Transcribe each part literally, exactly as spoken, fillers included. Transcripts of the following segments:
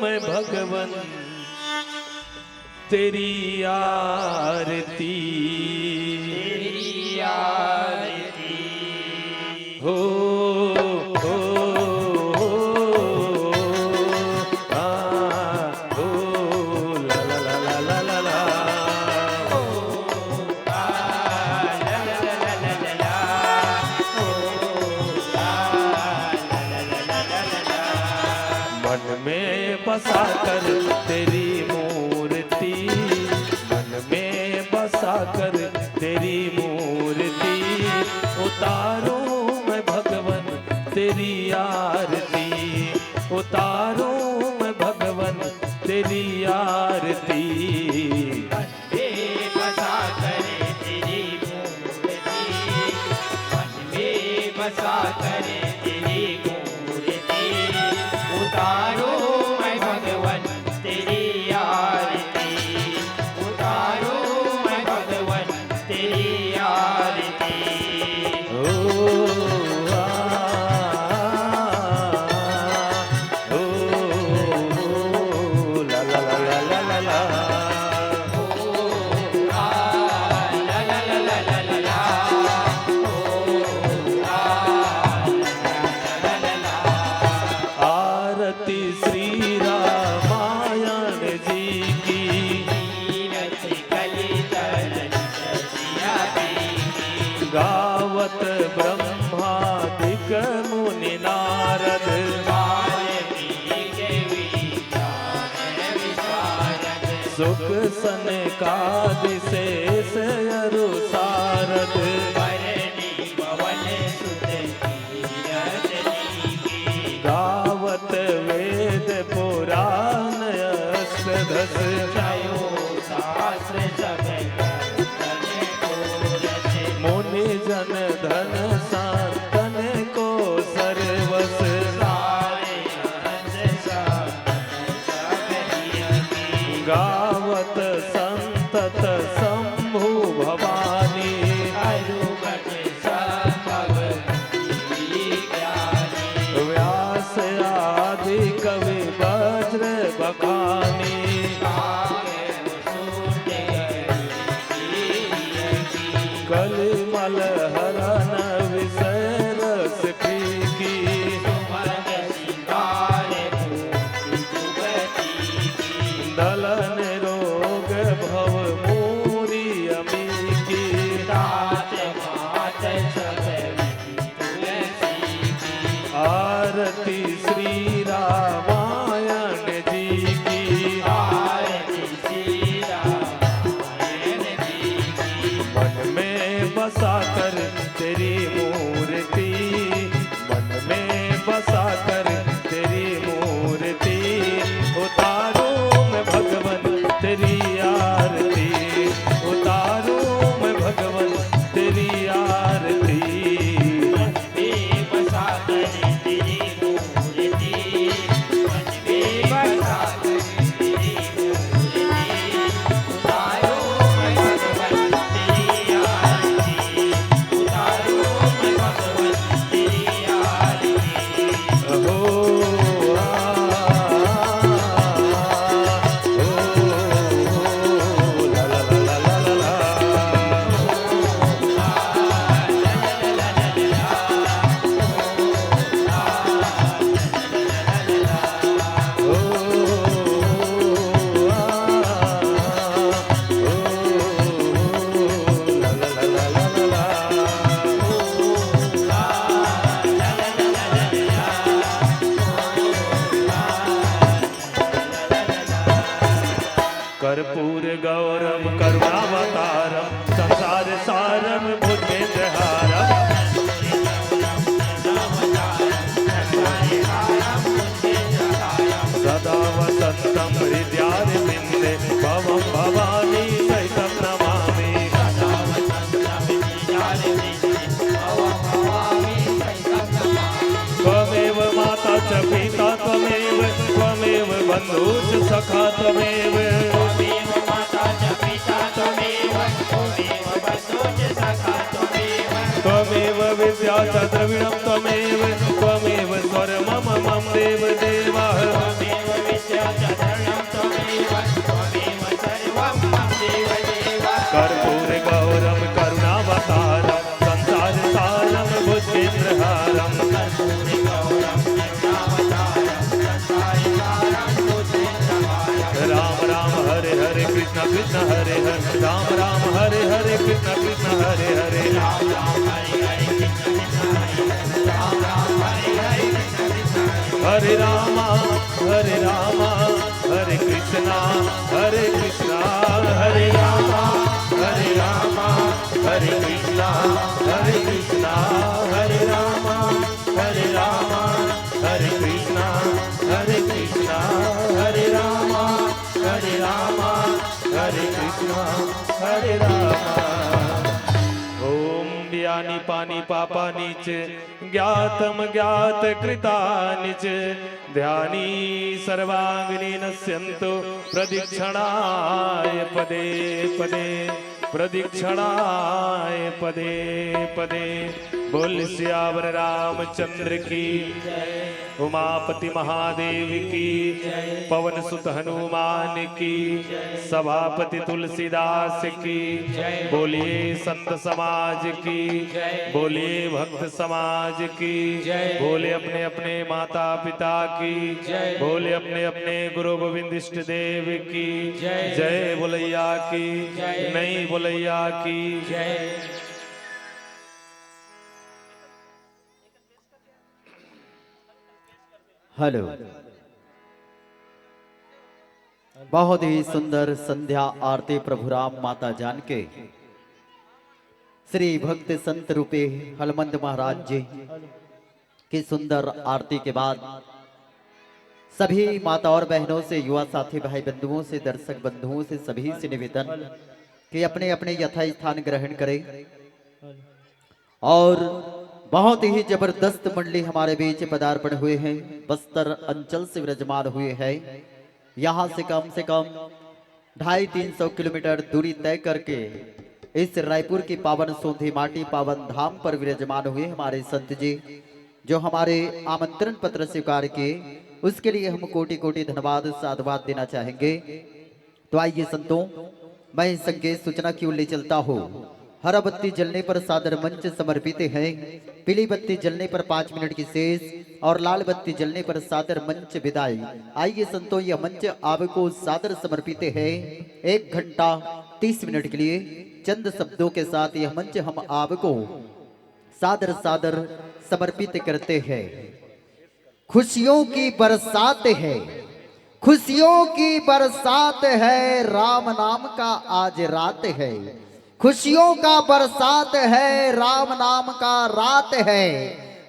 मैं भगवन तेरी आरती। तेरी आरती। हो, हो, हो, आ, हो, ला, ला, ला। मन में बसा कर तेरी मूर्ति, मन में बसा कर तेरी मूर्ति, उतारूं मैं भगवन तेरी आरती, उतारूं मैं भगवन तेरी आरती। में बसा कर तेरी मूर्ति, बसा कर तेरी मूर्ति, उतारूं मैं भगवन तेरी आरती, उतारूं मैं भगवन तेरी आरती। ओ, आ, ओ, ला, ला, ला। आरती श्री रामायण जी की। गावत ब्रह्मादिक मुनि नारद। सुख सनकादि शेष अरु सारद। गावत वेद पुराण अष्टदश। मुनि जन धन संतन को सर्वस। गावत संतत शंभु भवानी। व्यास आदि कवि वज्र बखानी। कलिमल हरन विषय रस पी की। दलन रोग भव मूरी अमी की। आरती श्री रामायण जी की। आरती श्री रामायण जी की। मन में बसा कर तेरी मूर्ति, मन में बसा कर तेरी मूर्ति, उतारूं मैं भगवन तेरी आरती, उतारूं मैं भगवन तेरी आरती। कर्पूर गौरम करुणावतारम संसार सारम भुजगेंद्रहारम। सदा वसंतम हृदयारविंदे भवम भवानी सहितम नमामि। त्वमेव माता च पिता त्वमेव, त्वमेव बंधु च सखा त्वमेव। त्वमेव माता च पिता त्वमेव, त्वमेव बंधु च सखा त्वमेव। त्वमेव विद्या च द्रविणं त्वमेव, त्वमेव स्वर मम मम देव देवः। त्वमेव विद्या कर्पूर गौरम करुणावतारम संसार सारम भुजगेंद्रहारम। राम राम हरे हरे कृष्णा कृष्णा हरे हरे राम राम हरे हरे कृष्णा कृष्णा हरे हरे। हरे रामा हरे रामा हरे कृष्णा हरे कृष्णा हरे रामा हरे रामा हरे कृष्णा हरे कृष्णा हरे रामा हरे रामा हरे कृष्णा हरे कृष्णा हरे रामा हरे रामा हरे कृष्णा हरे रामा। ओम बियानी पानी पापानी च ज्ञातम ज्ञात कृतानि च ध्यानी सर्वांगिनी नश्यंतु प्रदक्षिणाय पदे पदे प्रदक्षिणाय पदे पदे। बोल सियावर रामचंद्र की, उमापति महादेव की, पवन सुत हनुमान की, सभापति तुलसीदास की। बोलिए संत समाज की, बोलिए भक्त समाज की, बोले अपने अपने माता पिता की, बोले अपने अपने गुरु गोविंद इष्ट देव की। जय बोलैया की, नई बोलैया की। हेलो। बहुत ही सुंदर संध्या आरती प्रभु राम माता जानके श्री भक्त संत रूपी हलमंद महाराज जी की सुंदर आरती के बाद सभी माता और बहनों से, युवा साथी भाई बंधुओं से, दर्शक बंधुओं से, सभी से निवेदन कि अपने अपने यथास्थान ग्रहण करें। और बहुत ही जबरदस्त मंडली हमारे बीच पदार्पण हुए हैं, बस्तर अंचल से विराजमान हुए हैं। यहाँ से कम से कम ढाई तीन सौ किलोमीटर दूरी तय करके इस रायपुर की पावन सोंधी माटी, पावन धाम पर विराजमान हुए हमारे संत जी, जो हमारे आमंत्रण पत्र स्वीकार किए, उसके लिए हम कोटि कोटि धन्यवाद साधुवाद देना चाहेंगे। तो आइए संतों, मैं संकेत सूचना की ओर ले चलता हूँ। हरा बत्ती जलने पर सादर मंच समर्पित है, पीली बत्ती जलने पर पाँच मिनट की सेज और लाल बत्ती जलने पर सादर मंच विदाई। आइए संतों, यह मंच आपको सादर समर्पित है। एक घंटा तीस मिनट के लिए चंद शब्दों के साथ यह मंच हम आपको सादर सादर समर्पित करते हैं। खुशियों की बरसात है, खुशियों की बरसात है, राम नाम का आज रात है। खुशियों का बरसात है, राम नाम का रात है।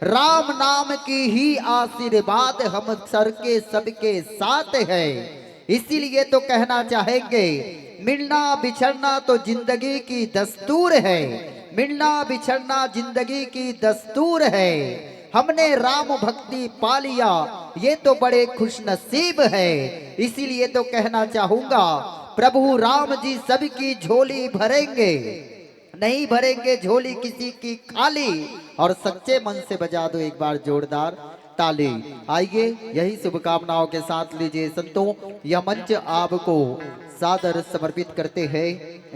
राम नाम की ही आशीर्वाद हम सर के सबके साथ है। इसीलिए तो कहना चाहेंगे, मिलना बिछड़ना तो जिंदगी की दस्तूर है, मिलना बिछड़ना जिंदगी की दस्तूर है। हमने राम भक्ति पा लिया, ये तो बड़े खुशनसीब है। इसीलिए तो कहना चाहूंगा, प्रभु राम जी सबकी झोली भरेंगे, नहीं भरेंगे झोली किसी की खाली। और सच्चे मन से बजा दो एक बार जोरदार ताली। आइए, यही शुभकामनाओं के साथ लीजिए संतों, यह मंच आपको सादर समर्पित करते हैं।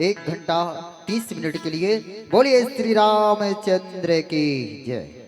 एक घंटा तीस मिनट के लिए बोलिए श्री रामचंद्र की जय।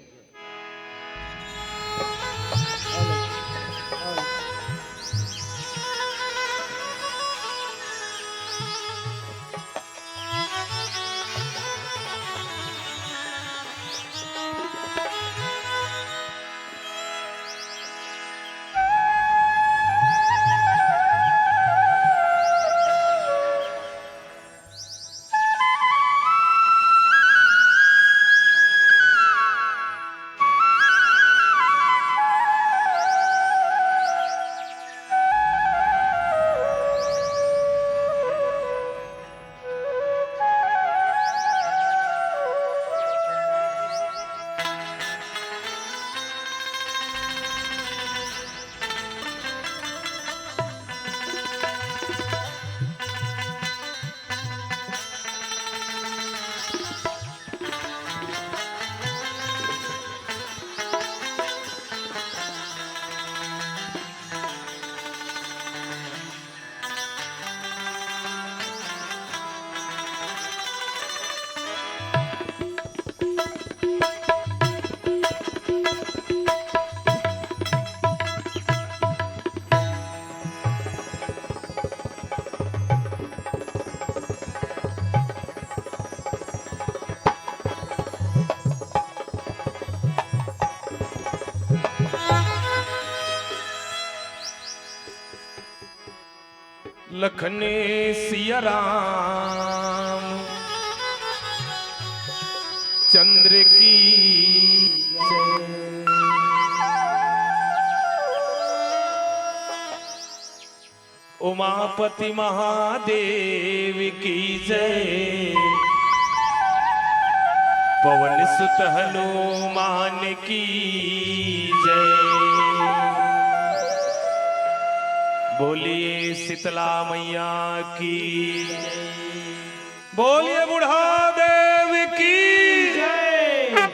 लखन सिया राम चंद्र की जय। उमापति महादेव की जय। पवन सुत हनुमान की जय। बोलिए शीतला मैया की जय। बोलिए बूढ़ा देव की जय।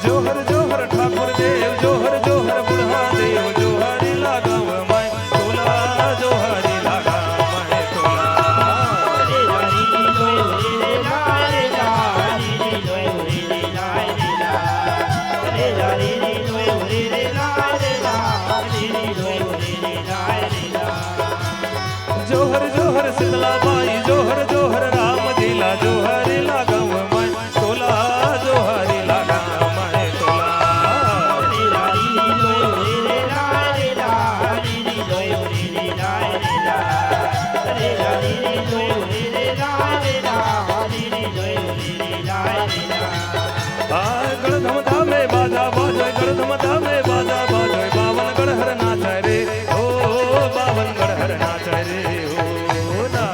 जोहर जोहर ठाकुर देव, जोहर जोहर बुढ़ा देव, जोहरी लगाव मैं तोला, जोहरी लगाव मैं तोला। जोहर जोहर शीतला माई, जोहर जोहर राम जी ला, जोहरी लगाव मैं तोला, जोहरी लगाव मैं तोला। आ, गढ़ धमधा में बाजा बाजोय, गढ़ धमधा में बाजा बाजोय, बावनगढ़ हर नाचय रे, ओ बावनगढ़ हर नाचय रे, ओ ना।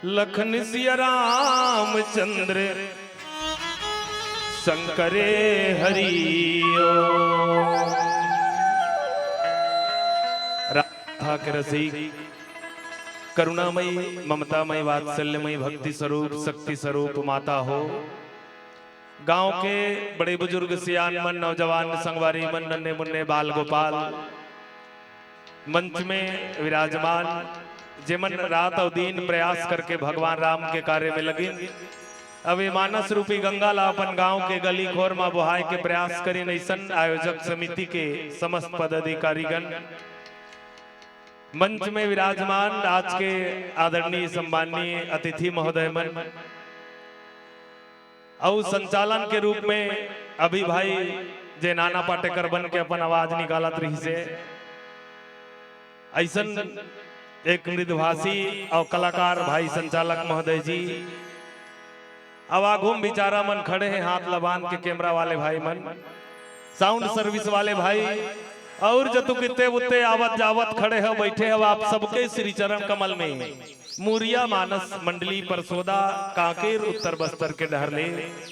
लखन सिया रामचंद्र शंकरे हरि ओम। राधा के रसिक, करुणामयी, ममतामयी, वात्सल्यमयी, भक्ति स्वरूप, शक्ति स्वरूप माता हो। गांव के बड़े बुजुर्ग, सियान मन, नौजवान, संगवारी मन, नन्हे मुन्ने, बाल गोपाल, मंच में विराजमान, जेमन रात अउ दिन प्रयास करके भगवान राम के कार्य में लगिन, अब ये मानस रूपी गंगा ला अपन गांव के गली खोर मा बोहाय के प्रयास करिन, अइसन आयोजक समिति के समस्त पदाधिकारीगण, मंच में विराजमान आज के आदरणीय सम्माननीय अतिथि महोदय मन, अउ संचालन के रूप में अभी भाई जे नाना पाटेकर बन के अपन आवाज निकालत रहिस हे, अइसन एक मृदुभाषी अउ कलाकार भाई संचालक महोदय जी, अउ आघू म बिचारा मन खड़े हे, हाथ ला बांध के, कैमरा वाले भाई मन, साउंड सर्विस वाले भाई, अउ जतू कित्ते उत्ते आवत जावत खड़े हो, बैठे हो, आप सबके श्री चरण कमल में मुरिया मानस मंडली परसोदा कांकेर उत्तर बस्तर के डहर ले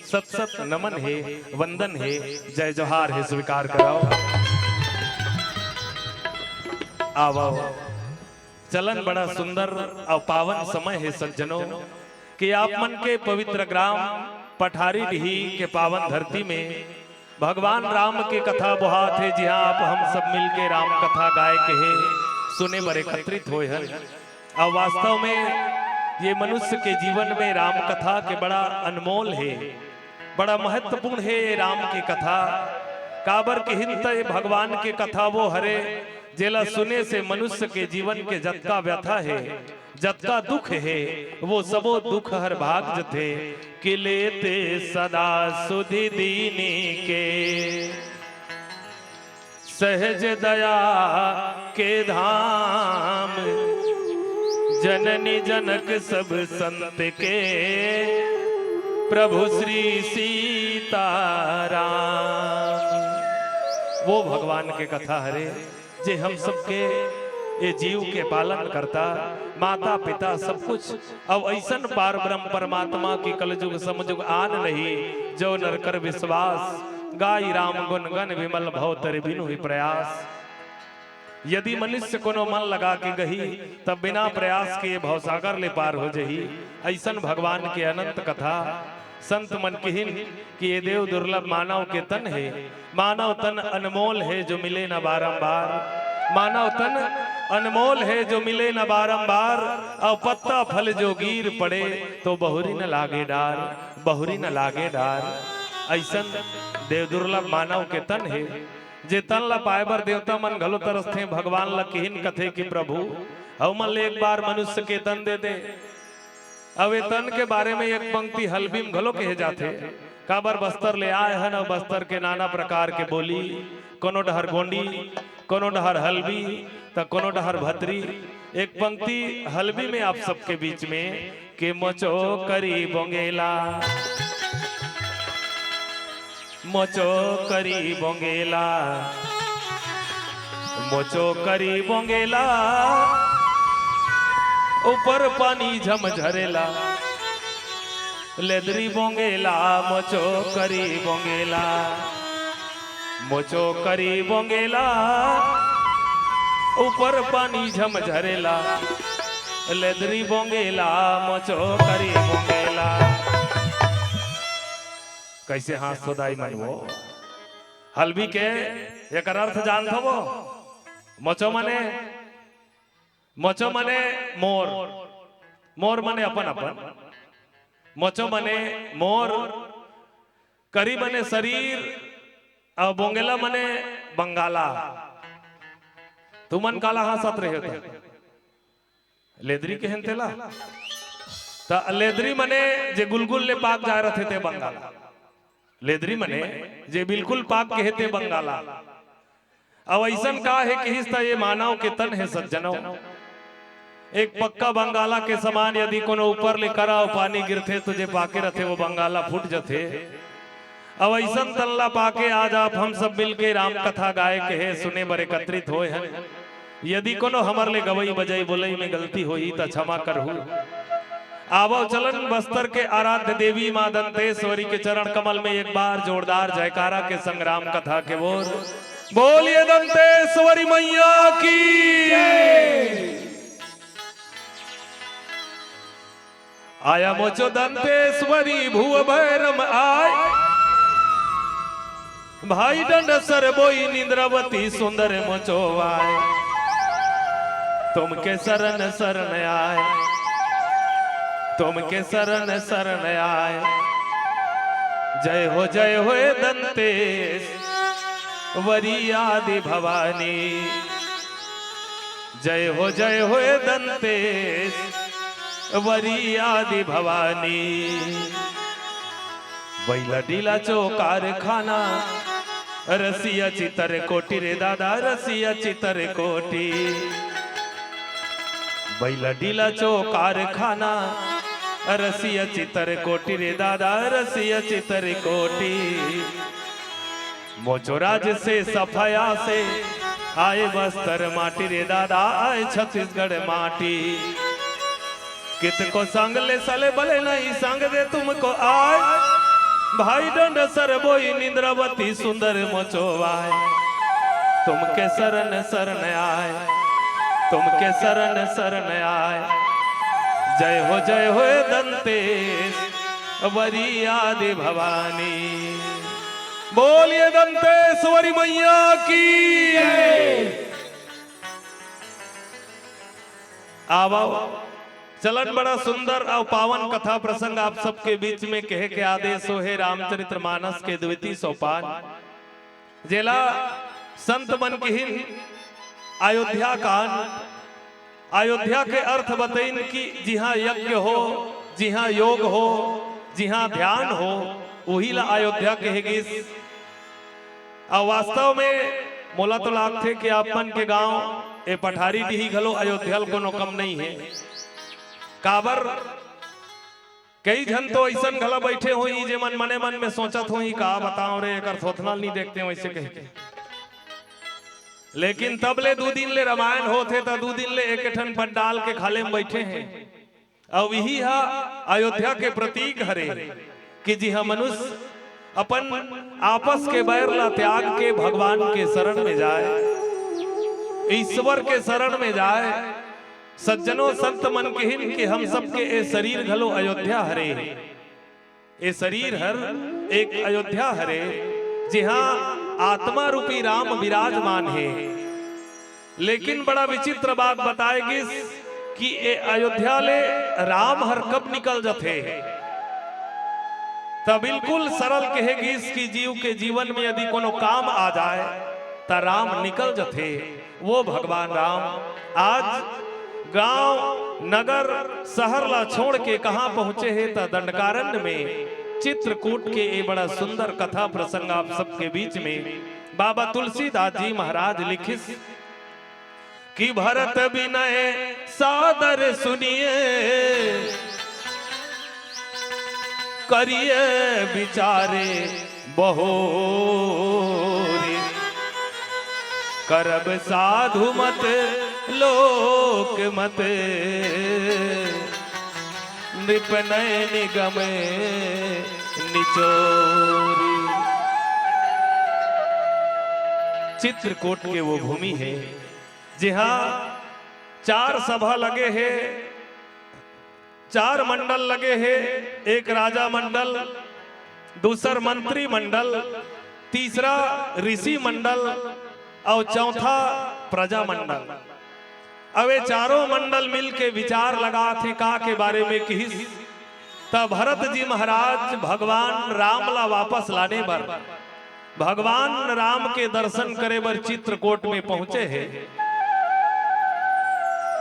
सत सत नमन हे, वंदन हे, जय जोहार हे, स्वीकार कराओ। आवो, चलन बड़ा सुंदर अउ पावन समय हे सज्जनों, कि आप मन के पवित्र ग्राम पठारी डीही के पावन धरती में भगवान राम के कथा बोहात हे, जिहां आप हम सब मिलके राम कथा गाय के हे सुने बर एकत्रित होय हन। अउ वास्तव में ये मनुष्य के जीवन में राम कथा के बड़ा अनमोल हे, बड़ा महत्वपूर्ण हे ये राम के कथा। काबर किहिन त ये भगवान के कथा वो हरे, जेला सुने से मनुष्य के जीवन के जतका व्यथा हे, जतका दुख हे, वो सबो दुख हर भाग जथे। कि लेते सदा सुधि दीनी के, सहज दया के धाम, जननी जनक सब संत के, प्रभु श्री सीताराम। वो भगवान के कथा हरे, जे हम सबके ये जीव के पालन करता, माता पिता सब कुछ। अब अइसन पार ब्रह्म परमात्मा की कलजुग समजुग आन नहीं, जो नर कर विश्वास, गाई राम गुण गन विमल भव तरि बिनु ही प्रयास। यदि मनुष्य कोनो मन लगा के गही, तब बिना प्रयास के ये भवसागर ले पार हो जही। अइसन भगवान के अनंत कथा। संत मन किहिन कि ये देव दुर्लभ मानव के तन हे, मानव तन अनमोल हे जो मिले न बारंबार, मानव तन अनमोल हे जो मिले न बारंबार, अउ पत्ता फल जो गिर पड़े तो बहुरी न लागे डार, बहुरी न लागे डार। अइसन देव दुर्लभ मानव के तन हे, जे तन ला पाए बर देवता मन घलो तरसथे। भगवान ला किहिन कथे कि प्रभु, हमन ले एक बार मनुष्य के तन दे दे। अब ए तन के बारे में एक पंक्ति हल्बी म घलो कहे जाथे, काबर बस्तर ले आए हन अउ बस्तर के नाना प्रकार के बोली, कोनो डहर गोंडी, कोनो डहर हल्बी, त कोनो डहर भतरी। एक पंक्ति हल्बी में आप सबके बीच में कि मोचो करी बोंगेला, मोचो करी बोंगेला, मोचो करी बोंगेला, ऊपर पानी झमझरेला। लेदरी बोंगेला, मोचो करी बोंगेला, मोचो करी बोंगेला, ऊपर पानी झमझरेला। लेदरी बोंगेला, मोचो करी बोंगेला। कैसे हाथ सोदाई मन वो? हल्बी के एकर अर्थ जानथो वो? मोचो मने, मोचो मने मोर, मोर मने अपन अपन, मोचो मने मोर, करी मने शरीर, अउ बोंगेला मने बंगाला। तुमन काला हांसत रहे हो त? लेदरी के हेन तेला? त लेदरी मने जे गुलगुल ले पाक जाय रथे ते बंगाला। लेदरी मने जे बिल्कुल पाक के हे ते बंगाला। अब अइसन का हे किहिस त ये मानव के तन हे सज्जनों। एक पक्का बंगाला के समान यदि कोनो ऊपर ले करा अउ पानी गिरथे तो जे पाके रथे वो बंगाला फूट जथे। अब अइसन तन ला पाके आज आप हम सब मिलके राम कथा गाए के हे सुने बर एकत्रित होए हन। यदि कोनो हमर ले गवई बजई बोलई में गलती होही त क्षमा करहू। आवव चलन बस्तर के आराध्य देवी माँ दंतेश्वरी के चरण कमल में एक बार जोरदार जयकारा के संग्राम कथा के बोल। बोलिए दंतेश्वरी मैया की। आया मोचो दंतेश्वरी भुव भैरम आय, भाई डंड सर बोई निंद्रावती सुंदर मोचो आय। तुमके शरण शरण आय, तुमके शरण शरण आय। जय हो जय हो दंतेश वरी आदि भवानी। जय हो जय हो दंतेश वरी आदि भवानी। बैला डीला चो कारखाना रसिया चितर कोटी रे दादा रसिया चितर कोटी। बैला डीला चो कारखाना रसिया चितर कोटी रे दादा रसिया चितर कोटी। मोचो राज से सफाया से आए बस्तर माटी रे दादा आए छत्तीसगढ़ माटी। कितको संग ले सले बले नहीं संग दे तुमको आय। भाई डंड सर बोई निंद्रावती सुंदर मोचो आय। तुमके शरण शरण आय, तुमके शरण शरण आय। जय हो जय हो दंतेश वरी आदि भवानी। बोलिए दंतेश्वरी मैया की। आवा चलन बड़ा सुंदर और पावन कथा प्रसंग आप सबके बीच में कहे के आदेश हो हे रामचरित्र मानस के द्वितीय सोपान, जेला संत मन किहिन अयोध्या कांड। अयोध्या के अर्थ बतइन कि जिहाँ यज्ञ हो, जिहाँ योग हो, जिहाँ ध्यान हो, उही ला अयोध्या कहे गिस। अउ वास्तव में मोला तो लागथे कि आप मन के गांव ए पठारी डीही घलो अयोध्या ल कोनो कम नहीं हे। काबर कई झन तो अइसन घला बइठे होही, जेमन मने मन में सोचत होही, "का बताओ रे, एकर थोथना ल नहीं देखते हो," अइसे कहिके। लेकिन तब ले दू दिन ले रामायण होत हे, त दू दिन ले एक ठन पंडाल के खाले में बइठे हे। अउ इही हा अयोध्या के प्रतीक हरे कि जिहां मनुष्य अपन आपस के बैर ला त्याग के भगवान के शरण में जाए, ईश्वर के शरण में जाए। सज्जनों, संत मन किहिन कि हम सबके ए शरीर घलो अयोध्या हरे। ए शरीर हर एक अयोध्या हरे, जिहां आत्मा रूपी राम विराजमान हे। लेकिन बड़ा विचित्र बात बताए गिस कि ए अयोध्या ले राम हर कब निकल जथे। त बिल्कुल सरल कहे गिस कि जीव के जीवन में यदि कोनो काम आ जाए, त राम निकल जथे। वो भगवान राम आज गांव, नगर, शहर ला छोड़ के कहां पहुंचे हे, त दंडकारण्य में चित्रकूट के ए बड़ा सुंदर कथा प्रसंग आप सबके बीच में बाबा तुलसीदास जी महाराज लिखिस कि भरत विनय सादर सुनिए, करिए विचारे बहोरी। करब साधु मत लोक मत, नृप नय निगम निचोरी। चित्रकूट के वो भूमि हे, जिहां चार सभा लगे हे, चार मंडल लगे हे, एक राजा मंडल, दूसर मंत्री मंडल, तीसरा ऋषि मंडल अउ चौथा प्रजा मंडल। अब ये चारों मंडल मिल के विचार लगात हे का के बारे में किहिस, त भरत जी महाराज भगवान राम ला वापस लाने बर भगवान राम के दर्शन करे बर चित्रकूट में पहुंचे हे।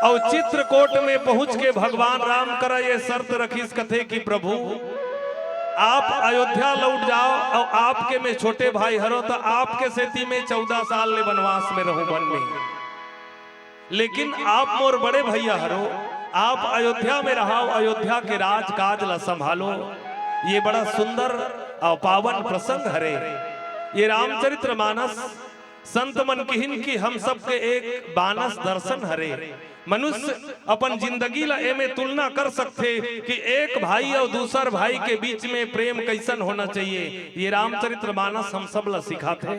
अउ चित्रकूट में पहुंच के भगवान राम करा ये शर्त रखिस, कथे कि प्रभु, आप अयोध्या लौट जाओ अउ आपके में छोटे भाई हरो, त आपके सेती में चौदह साल ले वनवास में रहूं वन में। लेकिन आप मोर बड़े भैया हरो, आप अयोध्या में रहो, अयोध्या के राजकाज ला संभालो। ये बड़ा सुंदर अउ पावन प्रसंग हरे। ये रामचरित्र मानस संत मन किहिन कि हम सबके एक बानस दर्शन हरे। मनुष्य अपन जिंदगी ला एमे तुलना कर सकथे कि एक भाई अउ दूसर भाई के बीच में प्रेम कैसन होना चाहिए। ये रामचरित्र मानस हम सब ला सिखाथे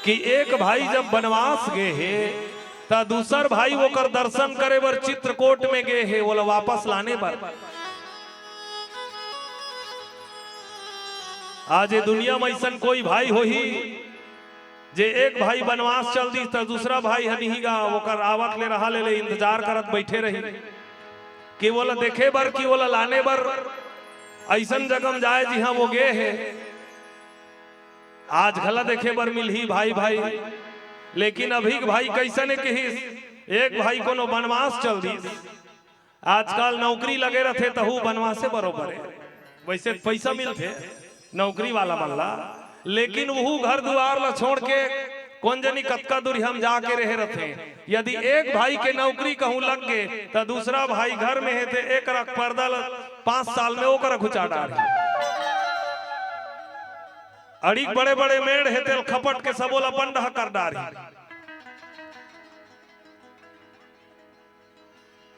कि एक भाई जब बनवास गे हे, त दूसर भाई ओकर दर्शन करे बर चित्रकूट में गे हे, ओला वापस लाने बर। आज ये दुनिया में ऐसन कोई भाई होही, जे एक भाई बनवास चल दिस, त दूसरा भाई ह निही गा, ओकर आवत ले रहा ले, ले इंतजार करत बैठे रही कि ओला देखे बर, कि ओला लाने बर ऐसन जगह में जाए, जिहां वो गे हे। आज घला देखे बर मिलही भाई भाई, लेकिन अभी के भाई कैसन हे किहिस, एक भाई कोनो बनवास चल दिस, आजकल नौकरी लगे रथे, तहू बनवासे बरोबर हे। वैसे त पैसा मिलथे नौकरी वाला मन ला, लेकिन वहू घर दुआर ला छोड़ के कोन जनी कतका दूरी हम जाके रहे रथे। यदि एक भाई के नौकरी कहूं लग गे, त दूसरा भाई घर में हे, ते एक रख पर्दा ला पांच साल में ओकर घुचा डारही। अड़ीक बड़े बड़े मेड़ हे, तेल खपट के सबो ला पंडह कर डारही।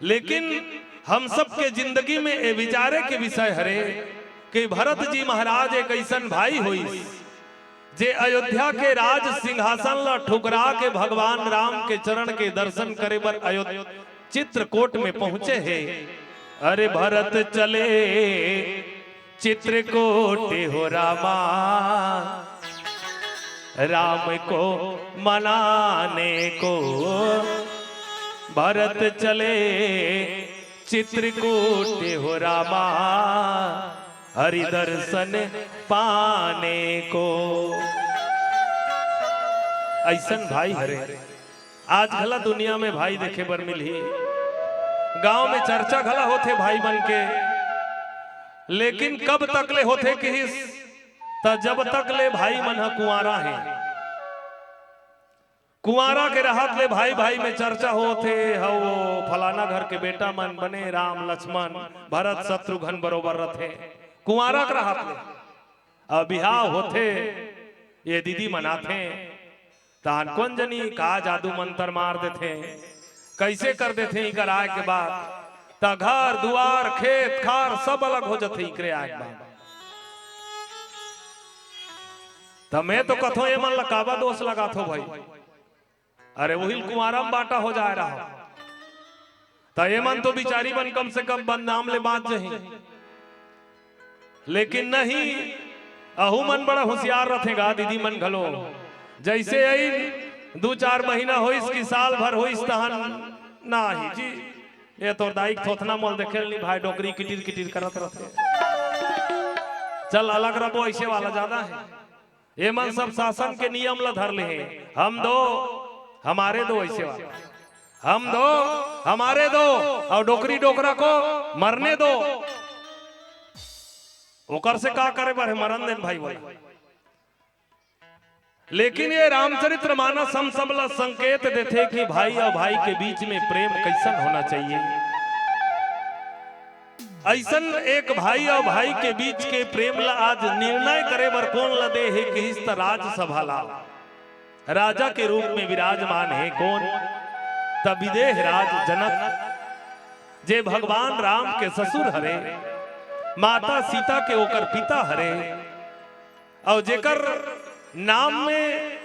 लेकिन हम सबके जिंदगी में ए विचारे के विषय हरे कि भरत जी महाराज एक ऐसन भाई होइस, जे अयोध्या के राज सिंहासन ला ठुकरा के भगवान राम के चरण के दर्शन करे बर अयोध्या चित्रकूट में पहुंचे हे। अरे भरत चले चित्रकूट हो रामा, राम को मनाने को। भरत चले चित्रकूट हो रामा, हरि दर्शन पाने को। ऐसन भाई हरे, आज घला दुनिया में भाई देखे बर मिलही। गांव में चर्चा घला होथे भाई मन के, लेकिन कब तक ले होथे किहिस, त जब तक ले भाई मन ह कुंवारा हे। कुंवारा के रहत ले भाई भाई में चर्चा होथे, हव वो फलाना घर के बेटा मन बने राम लक्ष्मण भरत शत्रुघ्न बरोबर रथे। कुंवारा के रहत ले अब बिहाव होथे, ये दीदी मनाथे, तहान कोन जनी का जादू मंतर मार देथे, कैसे कर देथे इकर आए के बाद, त घर दुआर खेत खार सब अलग हो जथे इकरे आए के बाद। त मैं तो कथों, एमन ला काबर दोष लगाथो भाई? अरे उहिल कुंवारा में बांटा हो जाए रहा, त एमन तो बिचारी मन कम से कम बदनाम ले बांच जही। लेकिन नहीं, अहू मन बड़ा होशियार रथे गा दीदी मन घलो। जैसे आई दू चार महीना होइस कि साल भर होइस, तहन नाही जी, ये तोर दाई के थोथना मोल देखे नहीं भाई, डोकरी किटिर किटिर करत रथे। चल अलग रबो, ऐसे वाला ज्यादा हे। एमन सब शासन के नियम ला धर ले हे, हम दो हमारे दो, ऐसे वाला, हम दो हमारे दो, अउ डोकरी डोकरा को मरने दो। ओकर से का करे बर हे, मरन देन भाई बोला। लेकिन ये रामचरित्र मानस हम सब ला संकेत देथे कि भाई अउ भाई के बीच में प्रेम कैसन होना चाहिए। ऐसन एक भाई अउ भाई के बीच के प्रेम ला आज निर्णय करे बर कोन ला दे हे किहिस त राजसभा ला। राजा के रूप में विराजमान हे कोन? त विदेह राज जनक, जे भगवान राम के ससुर हरे, माता सीता के ओकर पिता हरे, अउ जेकर नाम में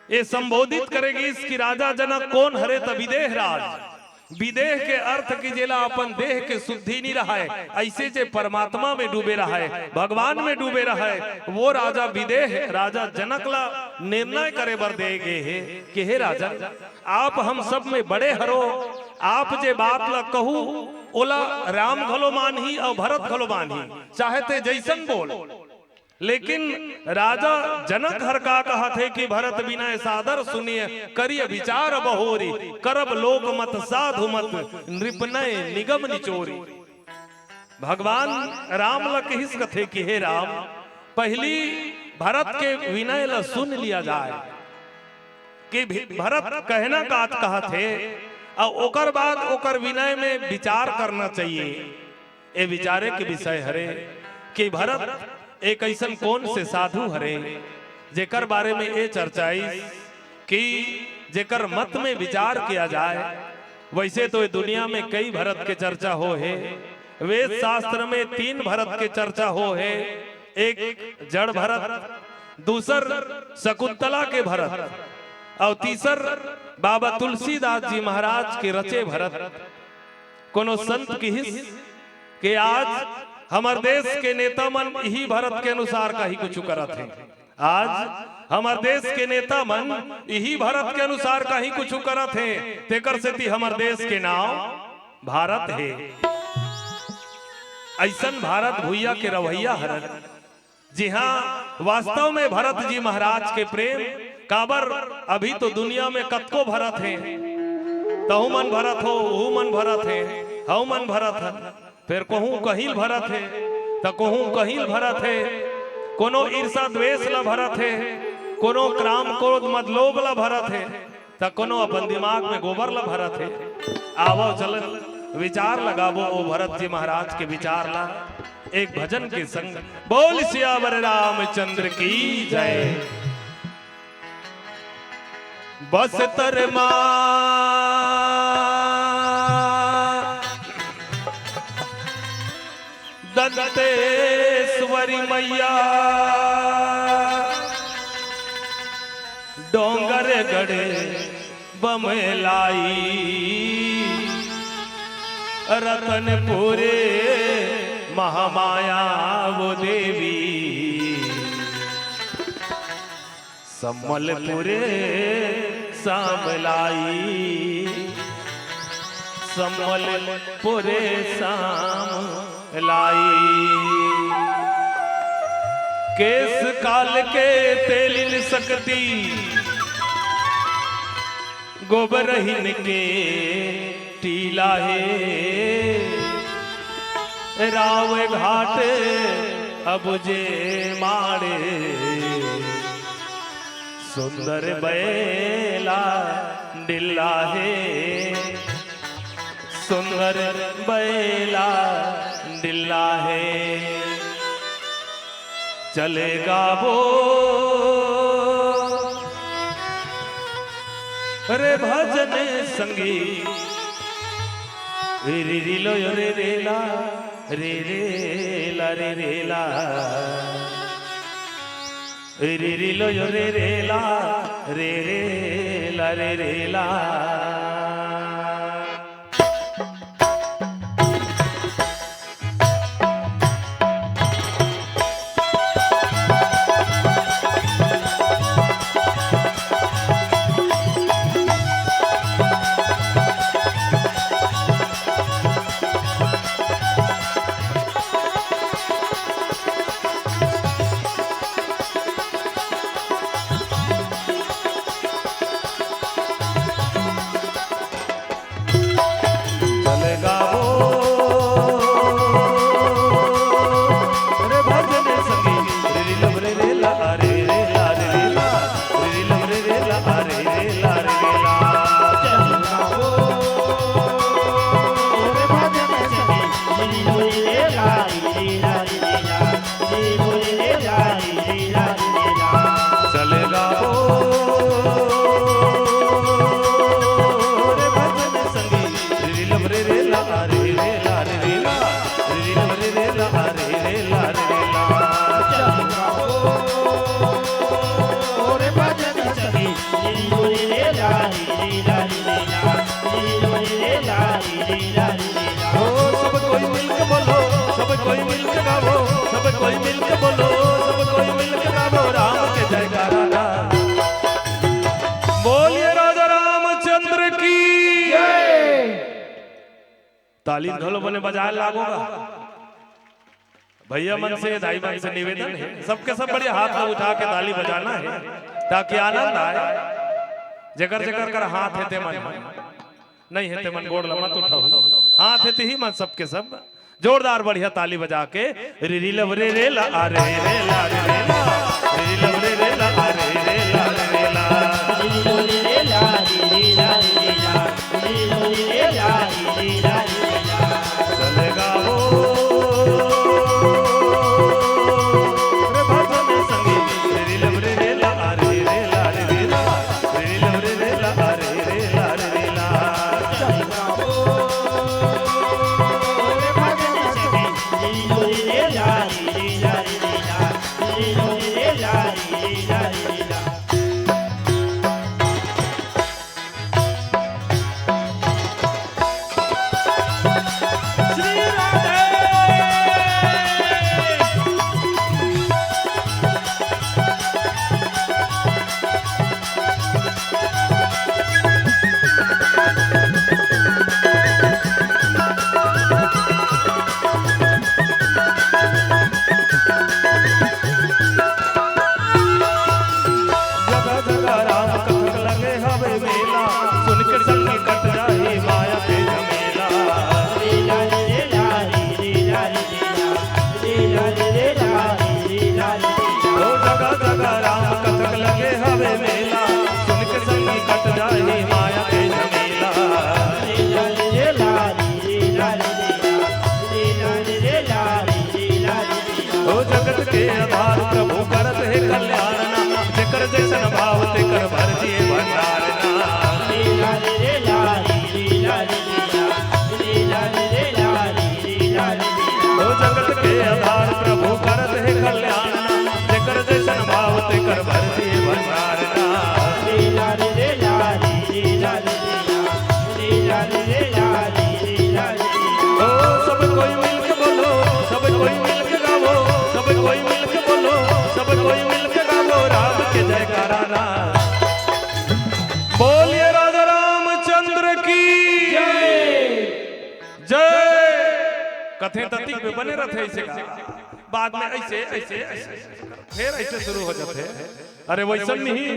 ये संबोधित करे गिस कि राजा जनक कोन हरे, त विदेह राज। विदेह के अर्थ कि जेला अपन देह के शुद्धि नी रहय, ऐसे जे परमात्मा में डूबे रहय, भगवान में डूबे रहय, वो राजा विदेह राजा जनक ला निर्णय करे बर दे गे हे कि हे राजन, आप हम सब में बड़े हरो, आप जे बात ला कहू, ओला राम घलो मानही अउ भरत घलो मानही, चाहे ते जैसन बोल। लेकिन राजा जनक हर का कहत हे कि भरत विनय सादर सुनिय, करिय विचार बहोरी, करब लोक मत साधु मत, नृप नय निगम निचोरी। भगवान राम ल कहिस कथे कि हे राम, पहली भरत के विनय ल सुन लिया जाए कि भी-, भरत कहना कात कहत हे, अउ ओकर बाद ओकर विनय में विचार करना चाहिए। ए विचारे के विषय हरे कि भरत एक अइसन कोन से साधु हरे, जेकर बारे में ए चर्चा आइस कि जेकर मत में विचार किया जाए, वैसे तो ये दुनिया में कई भरत के चर्चा हो हे। वेद शास्त्र में तीन भरत के चर्चा हो हे, एक जड़ भरत, दूसर शकुंतला के भरत, अउ तीसर बाबा तुलसीदास जी महाराज के रचे भरत। कोनो संत किहिस के आज हमर देश के नेता मन इही भरत के अनुसार कहीं कुछ करत हे। आज हमर देश के नेता मन इही भरत के अनुसार कहीं कुछ करत हे, तेकर सेती हमर देश के नाव भारत हे। अइसन भारत भुइया के रवैया हरन, जिहां वास्तव में भरत जी महाराज के प्रेम, काबर अभी तो दुनिया में कतको भरत हे, तहू मन भरत हो, उहू मन भरत हे, हऊ मन भरत हन। फेर कहूं कहीं ल भरत हे, त कहूं कहीं ल भरत हे, कोनो ईर्षा द्वेष ल भरत हे, कोनो काम क्रोध मद लोभ ल भरत हे, त कोनो अपन दिमाग में गोबर ल भरत हे। आवव चल विचार लगाबो ओ भरत जी महाराज के विचार ला एक भजन के संग। बोल सियावर रामचंद्र की जय। बस्तर मा दंतेश्वरी मैया, डोंगरगढ़ बमलाई, रतनपुर महामाया वो देवी। संबलपुर सामलाई, संबलपुर सामलाई। केस काल के तेलिन सकती, गोबरहिन के टीला हे। राव घाट अबुझे माड़े, सुंदर बैला डिल्ला हे, सुंदर बैला डिल्ला हे। चले गाबो रे भजन संगी, रे रे लो यो रे रे ला, रे रे ला, रे रे ला, रे रे लो यो रे रे ला, रे रे ला, रे रे ला। चल गाबो रे भजन संगी, रे री लम रे रे ला, रे रे ला, रे रे ला, रे री लम रे रे ला, रे रे ला, रे रे ला। चल गाबो रे भजन संगी, रे री लम रे रे ला, रे रे ला, रे रे ला। चल गाबो रे भजन संगी, रे री लम रे रे ला, रे रे ला, रे रे ला, रे री लम रे रे ला, रे रे ला, रे रे ला। चल गाबो रे भजन संगी, रे री लम रे रे ला, रे रे ला, रे रे ला। ओ सब कोई मिलके बोलो, सब कोई मिलके गाओ, सब कोई मिलके बोलो, सब कोई मिलके गाओ राम के जयकारा ना। बोलिए राजा रामचंद्र की। ताली घलो बने बजाए लागोगा। भैया मन से, दाई मन से निवेदन हे, सबके सब बढ़िया हाथ ला उठा के ताली बजाना हे, ताकि आनंद आए। जेकर जेकर कर हाथ हे ते मन, नहीं हे ते मन गोड़ ला मत उठाओ, हाथ हे ते ही मन सबके सब जोरदार बढ़िया ताली बजा के, रे री लव रे रे ला, आ रे रे ला, रे रे ला, रे री लव रे रे ला, आ रे रे ला, रे रे ला। चल गाओ रे भजन संगी, रे री लव रे रे ला, आ रे रे ला, रे रे ला, रे री लव रे रे ला, आ जगह जगह राम कथक लगे हवे मेला, सुन के संगी कट जाही माया के झमेला। ओ जगह जगह राम कथक लगे हवे मेला, सुन के संगी कट जाही माया के झमेला। ओ जगत के आधार प्रभु करत हे कल्याण ना, जेकर जैसन भाव तेकर भर दिए भंडार ना। ओ जगत के आधार प्रभु करत हे कल्याण ना, जेकर जैसन भाव तेकर भर दिए भंडार ना। ओ सब कोई मिलके बोलो, सब कोई मिलके गावो, सब कोई मिलके बोलो, सब कोई मिलके गावो राम के जयकारा ना। बोलिए राजा रामचंद्र की जय। कथे तती पे बने रथे ऐसे का, बाद में ऐसे, ऐसे, ऐसे, ऐसे, फिर ऐसे शुरू हो जाथे। अरे वैसन नहीं,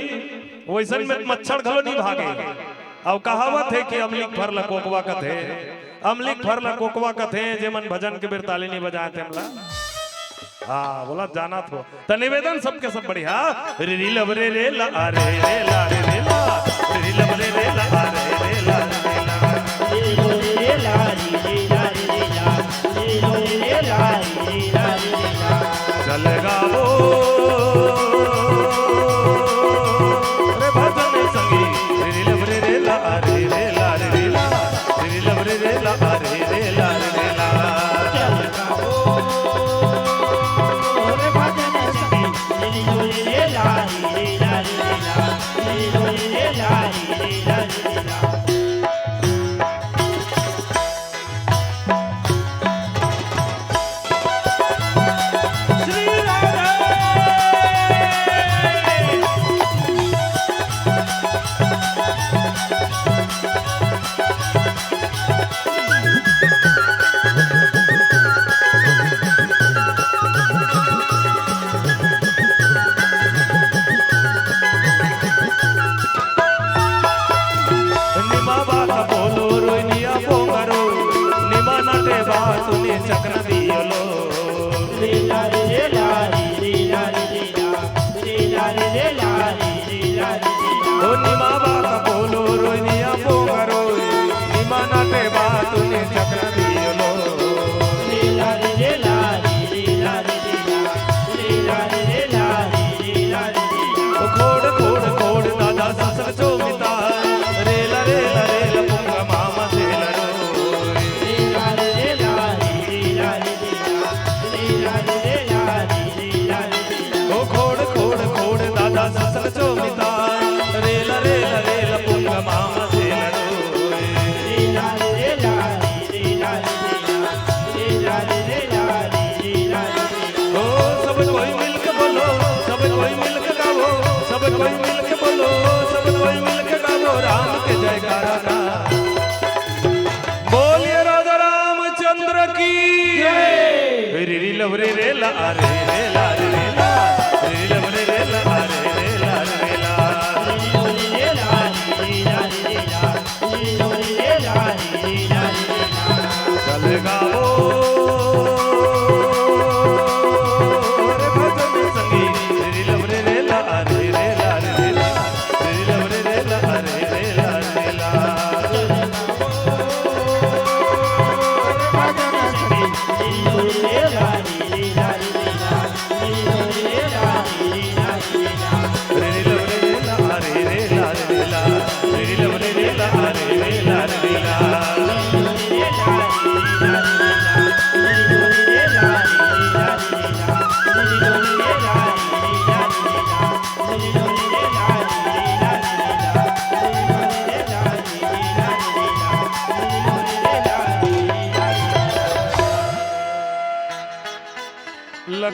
वैसन में मच्छर घलो नहीं भागे। अउ कहावत हे कि अमली के फर ल कोकवा कथे, अमली के फर ल कोकवा कथे, जेमन भजन के बेर ताली नहीं बजाए तेमला। हाँ, बोला जाना थो। त निवेदन सबके सब बढ़िया। रे री लब रे रे ला, आ रे रे ला, रे रे ला। रे री लब रे रे ला, आ रे रे ला, रे रे ला। चल गावो रे भजन संगी, रे री लब रे रे ला, रे रे ला, रे रे ला, रे री लब रे रे ला, रे रे ला, रे रे ला। चल गावो रे भजन संगी, रे री ला, रे रे ला, रे रे ला, रे री ला, रे रे ला। निमा बात बोलो रोइनिया पोंगरो, निमा नटे बात ने चकन दियोलो। ओ निमा बात बोलो रोइनिया पोंगरो, निमा नटे बात ने चकन दियोलो। ओ खोड़, खोड़, खोड़, दादा ससुर चो मिता। रेला, रेला, रेला, पुंगा मामा सेला रो। ओ खोड़, खोड़, खोड़, दादा ससुर चो मिता। रेला, रेला, रेला, पुंगा मामा सेला रो। ओ सब कोई मिलके बोलो, सब कोई मिलके गावो, सब कोई मिलके बोलो, सब कोई मिलके गावो राम के जयकारा ना। बोलिए राजा रामचंद्र की जय। रे री लब रे रे ला, रे रे ला, रे रे ला। रे री लब रे रे ला, रे रे ला, रे रे ला। चल गावो रे भजन संगी, रे लब रे रे ला, रे रे ला, रे रे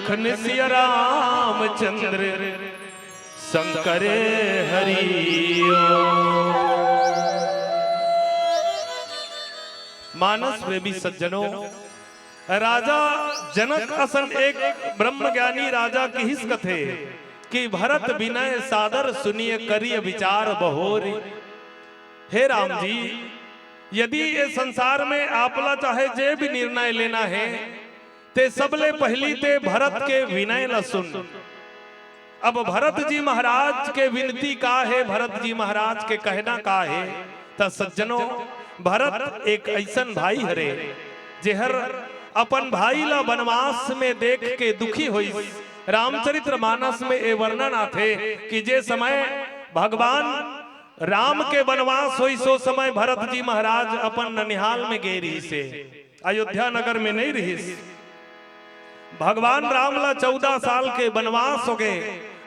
लखन सिया रामचंद्र शंकर हरि ओम। मानस प्रेमी सज्जनों, राजा जनक असन एक ब्रह्मज्ञानी राजा किहिस कथे कि भरत विनय सादर सुनिय करिय विचार बहोरी। हे राम जी, यदि ये संसार में आपला चाहे जे भी निर्णय लेना हे, ते सबले पहिली ते भरत के विनय ल सुन। अब भरत जी महाराज के विनती का हे, भरत जी महाराज के कहना का हे? त सज्जनों, भरत एक अइसन भाई हरे, जेहर अपन भाई ला बनवास में देख के दुखी होइस। रामचरित्र मानस में ए वर्णन आथे कि जे समय भगवान राम के बनवास होइस, ओ समय भरत जी महाराज अपन ननिहाल में गे रिहिस हे, अयोध्या नगर में नइ रिहिस। भगवान राम ला चौदह साल के बनवास होगे।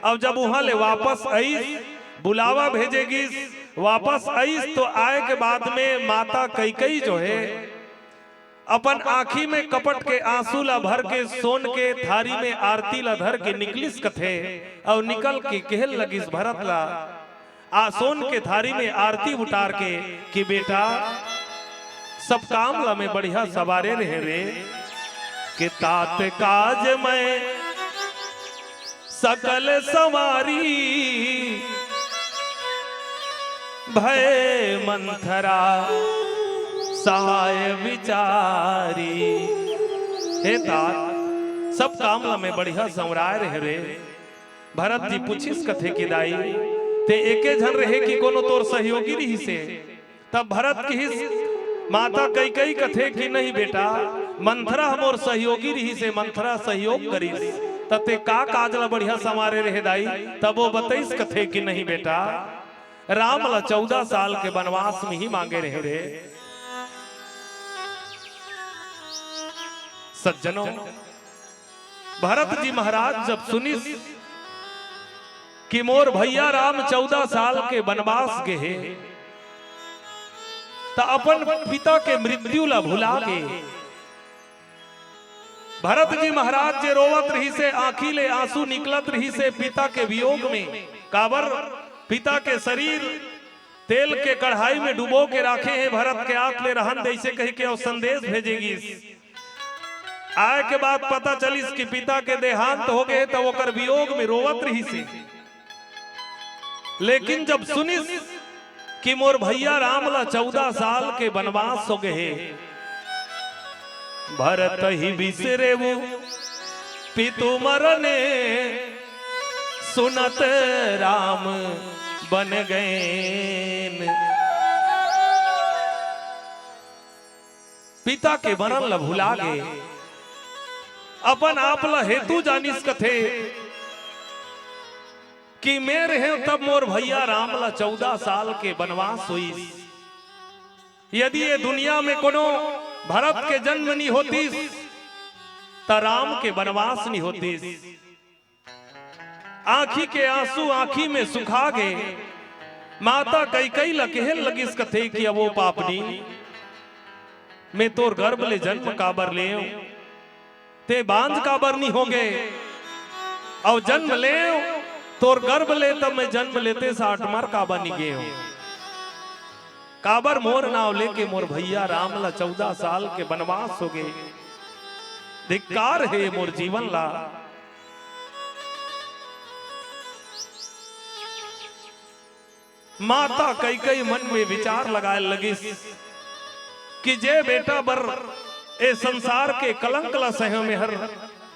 अब जब उहां ले वापस आइस, बुलावा भेजे गिस, वापस आइस, तो आय के बाद में माता कैकई जो हे, अपन आंखी में कपट के आंसू ला भर के सोन के थारी में आरती ला धर के निकलिस कथे, अउ निकल के केहे लगिस भरत ला, आ सोन के थारी में आरती उतार के कि बेटा, सब काम ला मैं बढ़िया सवारे रहेंव रे, कि तात काज मैं सकल संवारी, भय मंथरा सहाय विचारी। हे तात, सब काम ला मैं बढ़िया संवराय रहेंव रे। भरत जी पूछिस कथे कि दाई, ते एके झन रहे कि कोनो तोर सहयोगी रिहिस हे? तब भरत किहिस, माता कैकई कथे कि नहीं बेटा, मंथरा ह मोर सहयोगी रिहिस हे, मंथरा सहयोग करिस। त ते का काज ला बढ़िया संवारे रहे दाई? तब ओ बतइस कथे कि नहीं बेटा, राम ला चौदह साल के बनवास में ही मांगे रहेंव रे। सज्जनों, भरत जी महाराज जब सुनिस कि मोर भैया राम चौदह साल के बनवास गे हे, त अपन पिता के मृत्यु ला भुला गे। भरत जी महाराज जे रोवत रिहिस हे, आंखी ले आंसू निकलत रिहिस हे पिता के वियोग में, काबर पिता के शरीर तेल के कढ़ाई में डुबो के राखे हे, भरत के आत ले रहन दे, अइसे कहि के अउ संदेश भेजे गिस। आय के बाद पता चलिस कि पिता के देहांत होगे हे, त ओकर वियोग में रोवत रिहिस हे। लेकिन जब सुनिस कि मोर भैया राम ला चौदह साल के बनवास होगे हे, भरत ही बिसरेउ पितु मरने, सुनत राम बन गएन। पिता के मरन ल भुला गे, अपन आप ल हेतु जानिस कथे कि मैं रहेंव तब मोर भैया राम ल चौदह साल के बनवास होइस। यदि ये दुनिया में कोनो भरत के जन्म नी होतिस, त राम के बनवास नी होतिस। आंखी के आंसू आंखी में सुखा गे। माता कैकई ल केहे लगिस कथे कि अवो पापनी, मैं तोर गर्भ ले जन्म काबर लेंव, ते बांझ काबर नी होगे? अउ जन्म लेंव तोर गर्भ ले, तब मैं जन्म लेते साट मर काबर नी गेंव? काबर मोर नांव लेके मोर भैया राम ला चौदह साल के बनवास होगे? धिक्कार हे मोर जीवन ला। माता कैकई मन में विचार लगाए लगिस कि जे बेटा बर ए संसार के कलंक ला सहेंव मेहर,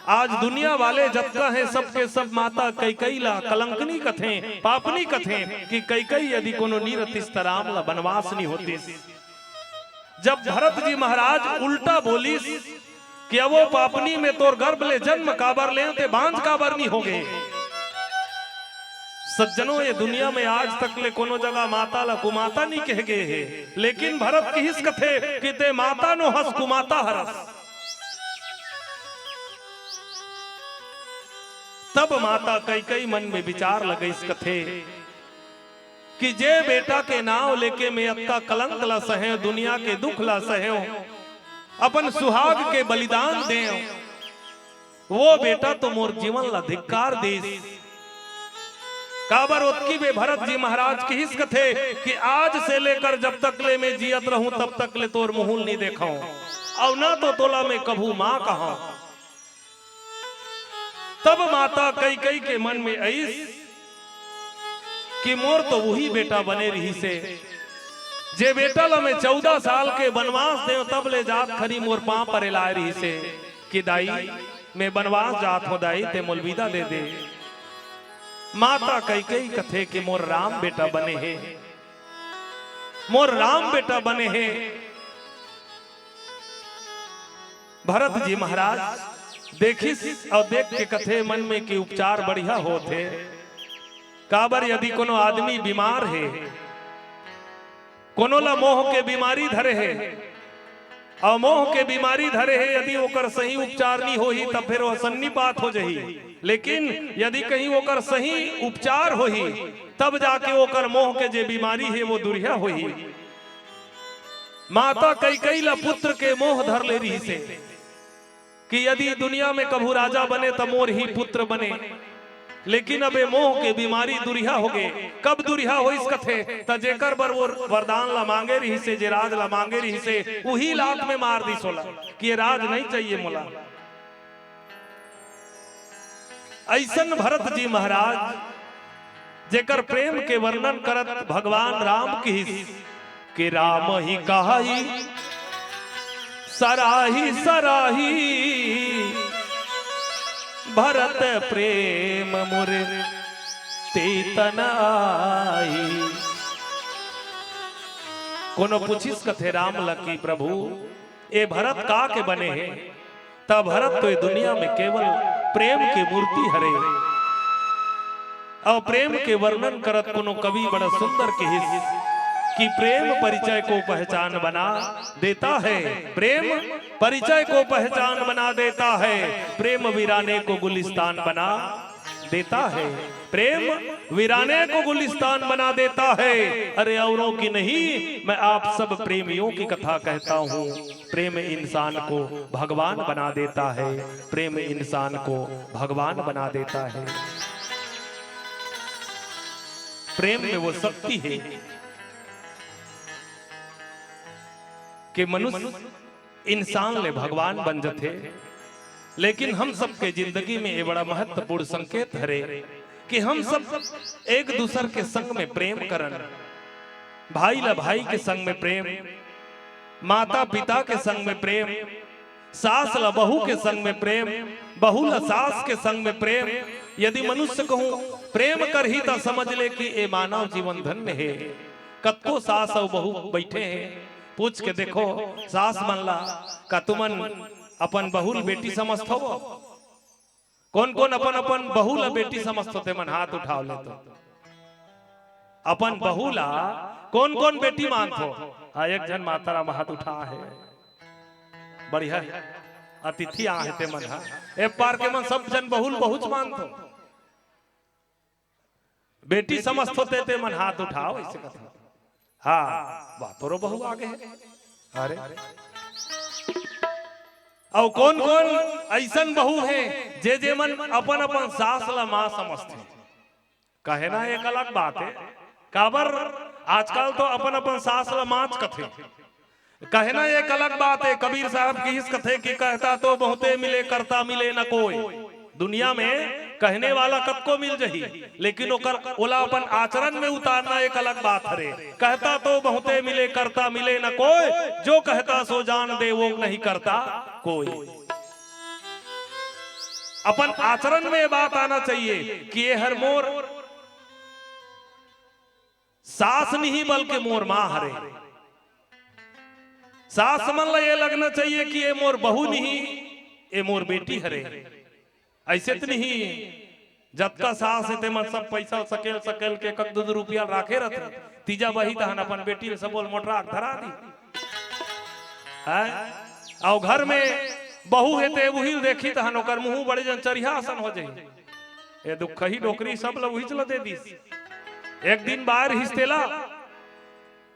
आज दुनिया वाले जतका हे सबके सब माता कैकई ला कलंकनी कथें, पापनी कथें कि कैकई यदि कोनो नी रतिस त राम ला बनवास नी होतिस। जब भरत जी महाराज उल्टा बोलिस कि अवो पापनी, मैं तोर गर्भ ले जन्म काबर लेंव, ते बांझ काबर नी होगे? सज्जनों, ये दुनिया में आज तक ले कोनो जगह माता ला कुमाता नी कहे गे हे, लेकिन भरत किहिस कथे कि ते माता नो हस, कुमाता हरस। तब माता कैकई मन में विचार लगाइस कथे कि जे बेटा के नांव लेके मैं अतका कलंक ला सहेंव, दुनिया के दुख ला सहेंव, अपन सुहाग के बलिदान देंव, वो बेटा तो मोर जीवन ला धिक्कार दिस। काबर ओतकी बे भरत जी महाराज किहिस कथे कि आज से लेकर जब तक ले मैं जियत रहूं, तब तक ले तोर मुहूं ल नइ देखंव, अउ ना तो तोला मैं कभू मां कहंव। तब माता कैकेयी के मन में अइस कि मोर तो उही बेटा बने रिहिसे, जे बेटा ला मैं चौदह साल के बनवास देंव, तब ले जात खरी मोर पांव परे लाय रिहिसे कि दाई, मैं बनवास जात हंव दाई, तें मोला बिदा दे दे। माता कैकेयी कथे कि मोर राम बेटा बने हे, मोर राम बेटा बने हे। भरत जी महाराज देखिस अउ देख के कथे मन में कि उपचार बढ़िया होत हे। काबर यदि कोनो आदमी बीमार हे, कोनो ला मोह के बीमारी धरे हे, अउ मोह के बीमारी धरे हे, यदि ओकर सही उपचार नइ होही, तब फेर वो सन्निपात हो जही। लेकिन यदि कहीं ओकर सही उपचार होही, तब जाके ओकर मोह के जे बीमारी हे, वो दुरिहा होही। माता कैकेयी ला पुत्र के मोह धर ले रिहिसे कि यदि दुनिया में कभू राजा बने, त मोर ही पुत्र बने। लेकिन अब ए मोह के बीमारी दुरिहा होगे। कब दुरिहा होइस कथे, त जेकर बर वो वरदान ला मांगे रिहिसे, जे राज ला मांगे रिहिसे, उही लात में मार दिस ओला कि ये राज नइ चाहिए मोला। अइसन भरत जी महाराज, जेकर प्रेम के वर्णन करत भगवान राम किहिस कि राम ही कहाई सराही सराही, भरत प्रेम मुर तेतन आई। कोनो पूछिस कथे राम ला कि प्रभु, ए भरत का के बने हे? त भरत तो ए दुनिया में केवल प्रेम के मूर्ति हरे। अउ प्रेम के वर्णन करत कोनो कवि बड़ा सुंदर किहिस कि प्रेम परिचय को पहचान बना देता है, प्रेम परिचय को पहचान बना देता है, प्रेम वीराने को गुलिस्तान बना देता है, प्रेम वीराने को गुलिस्तान बना देता है। अरे औरों की नहीं, मैं आप सब प्रेमियों की कथा कहता हूँ। प्रेम इंसान को भगवान बना देता है, प्रेम इंसान को भगवान बना देता है। प्रेम में वो शक्ति है कि मनुष्य इंसान ले भगवान बन जथे। लेकिन हम सबके जिंदगी में ये बड़ा महत्वपूर्ण संकेत हरे कि हम सब एक दूसर के संग में प्रेम करन, भाई ला भाई के संग में प्रेम, माता पिता के संग में प्रेम, सास ला बहू के संग में प्रेम, बहू ला सास के संग में प्रेम। यदि मनुष्य कहूँ प्रेम करही, त समझ ले कि ए मानव जीवन धन्य हे। कतको सास अउ बहू बैठे हे, पूछ के देखो सास मन ला, का तुमन अपन बहू ल बेटी समझथो? कोन कोन अपन अपन बहू ल बेटी समझथो, ते मन हाथ उठाव ले तो। अपन बहू ला कोन कोन बेटी मानथो? हाँ, एक झन माता राम हाथ उठा हे। बढ़िया हे। अतिथि आ हे ते मन हा। ए पार के मन सब झन बहू ल बहूच मानथो। बेटी समझथो ते, ते मन हाथ उठाव, अइसे कथा। हाँ, वाह, तोरो बहू आगे हे। अरे, अउ कोन कोन अइसन बहू हे जे जे मन अपन अपन सास ला माँ समझथे? कहे ना एक अलग बात हे, काबर आजकल तो अपन अपन सास ला माँ च कथे। कहे ना एक अलग बात हे, कबीर साहब किहिस कथे कि कहता तो बहुते मिले, करता मिले न कोई। दुनिया में कहने वाला कतको मिल जही, लेकिन ओकर, ओला अपन आचरण में उतारना एक अलग बात हरे। कहता तो बहुते मिले, करता मिले न कोई, जो कहता सो जान दे वो नहीं करता कोई। अपन आचरण में ये बात आना चाहिए कि ये हर मोर सास नहीं बल्कि मोर माँ हरे। सास मन ला ये लगना चाहिए कि ये मोर बहू नहीं, ये मोर बेटी हरे। अइसे त नहीं, जतका सास हे ते मन सब पैसा सकेल सकेल के एक दू दू रुपया राखे रथे। तीजा बही तहन अपन बेटी ल सबो ल मोटरा के धरा दी। हैं? अउ घर में बहू हे ते उही ल देखी तहन ओकर मुंह बड़े जन चरिहा असन हो जाही। ए दुखही डोकरी सब ल उहीच ल दे दिस। एक दिन बाहर हिस तेला,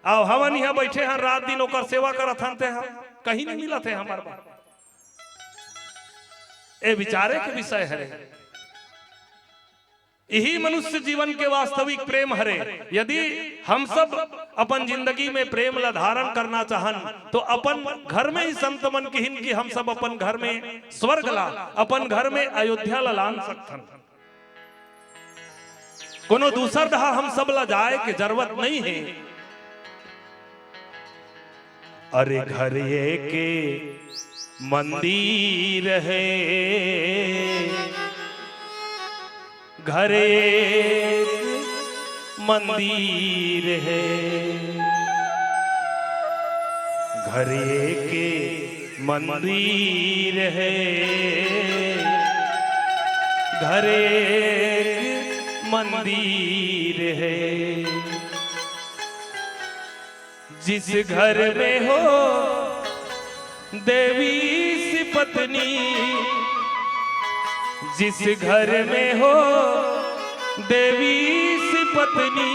अउ हमन इहाँ बैठे हन, रात दिन ओकर सेवा करत हन, ते ह कहीं नहीं मिलत हे हमर बर। ए विचारे के विषय हरे। यही मनुष्य जीवन के वास्तविक प्रेम हरे। यदि हम सब अपन जिंदगी में प्रेम ला धारण करना चाहन, तो अपन घर में ही संत मन किहिन कि हम सब अपन घर में स्वर्ग ला, अपन घर में अयोध्या ला लान सकथन। कोनो दूसर डहा हम सब ला जाए के जरूरत नहीं है। अरे घर एक मंदिर है, घर एक मंदिर है, घर एक मंदिर है, घर एक मंदिर है। जिस घर में हो देवी सी पत्नी, जिस घर में हो देवी सी पत्नी,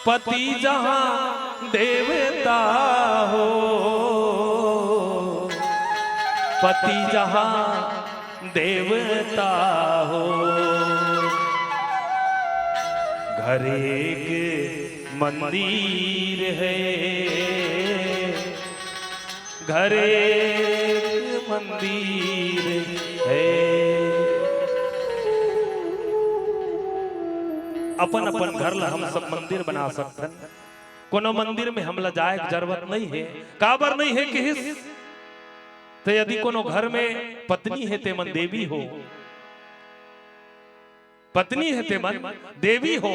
पति जहाँ देवता हो, पति जहाँ देवता हो, घर एक मंदिर है, घर एक मंदिर है। अपन अपन घर ला हम सब मंदिर बना सकथन। कोनो मंदिर में हमला जाए के जरूरत नहीं है। काबर नहीं है किहिस? तो यदि कोनो घर में पत्नी है, ते मन देवी हो, पत्नी है, ते मन देवी हो,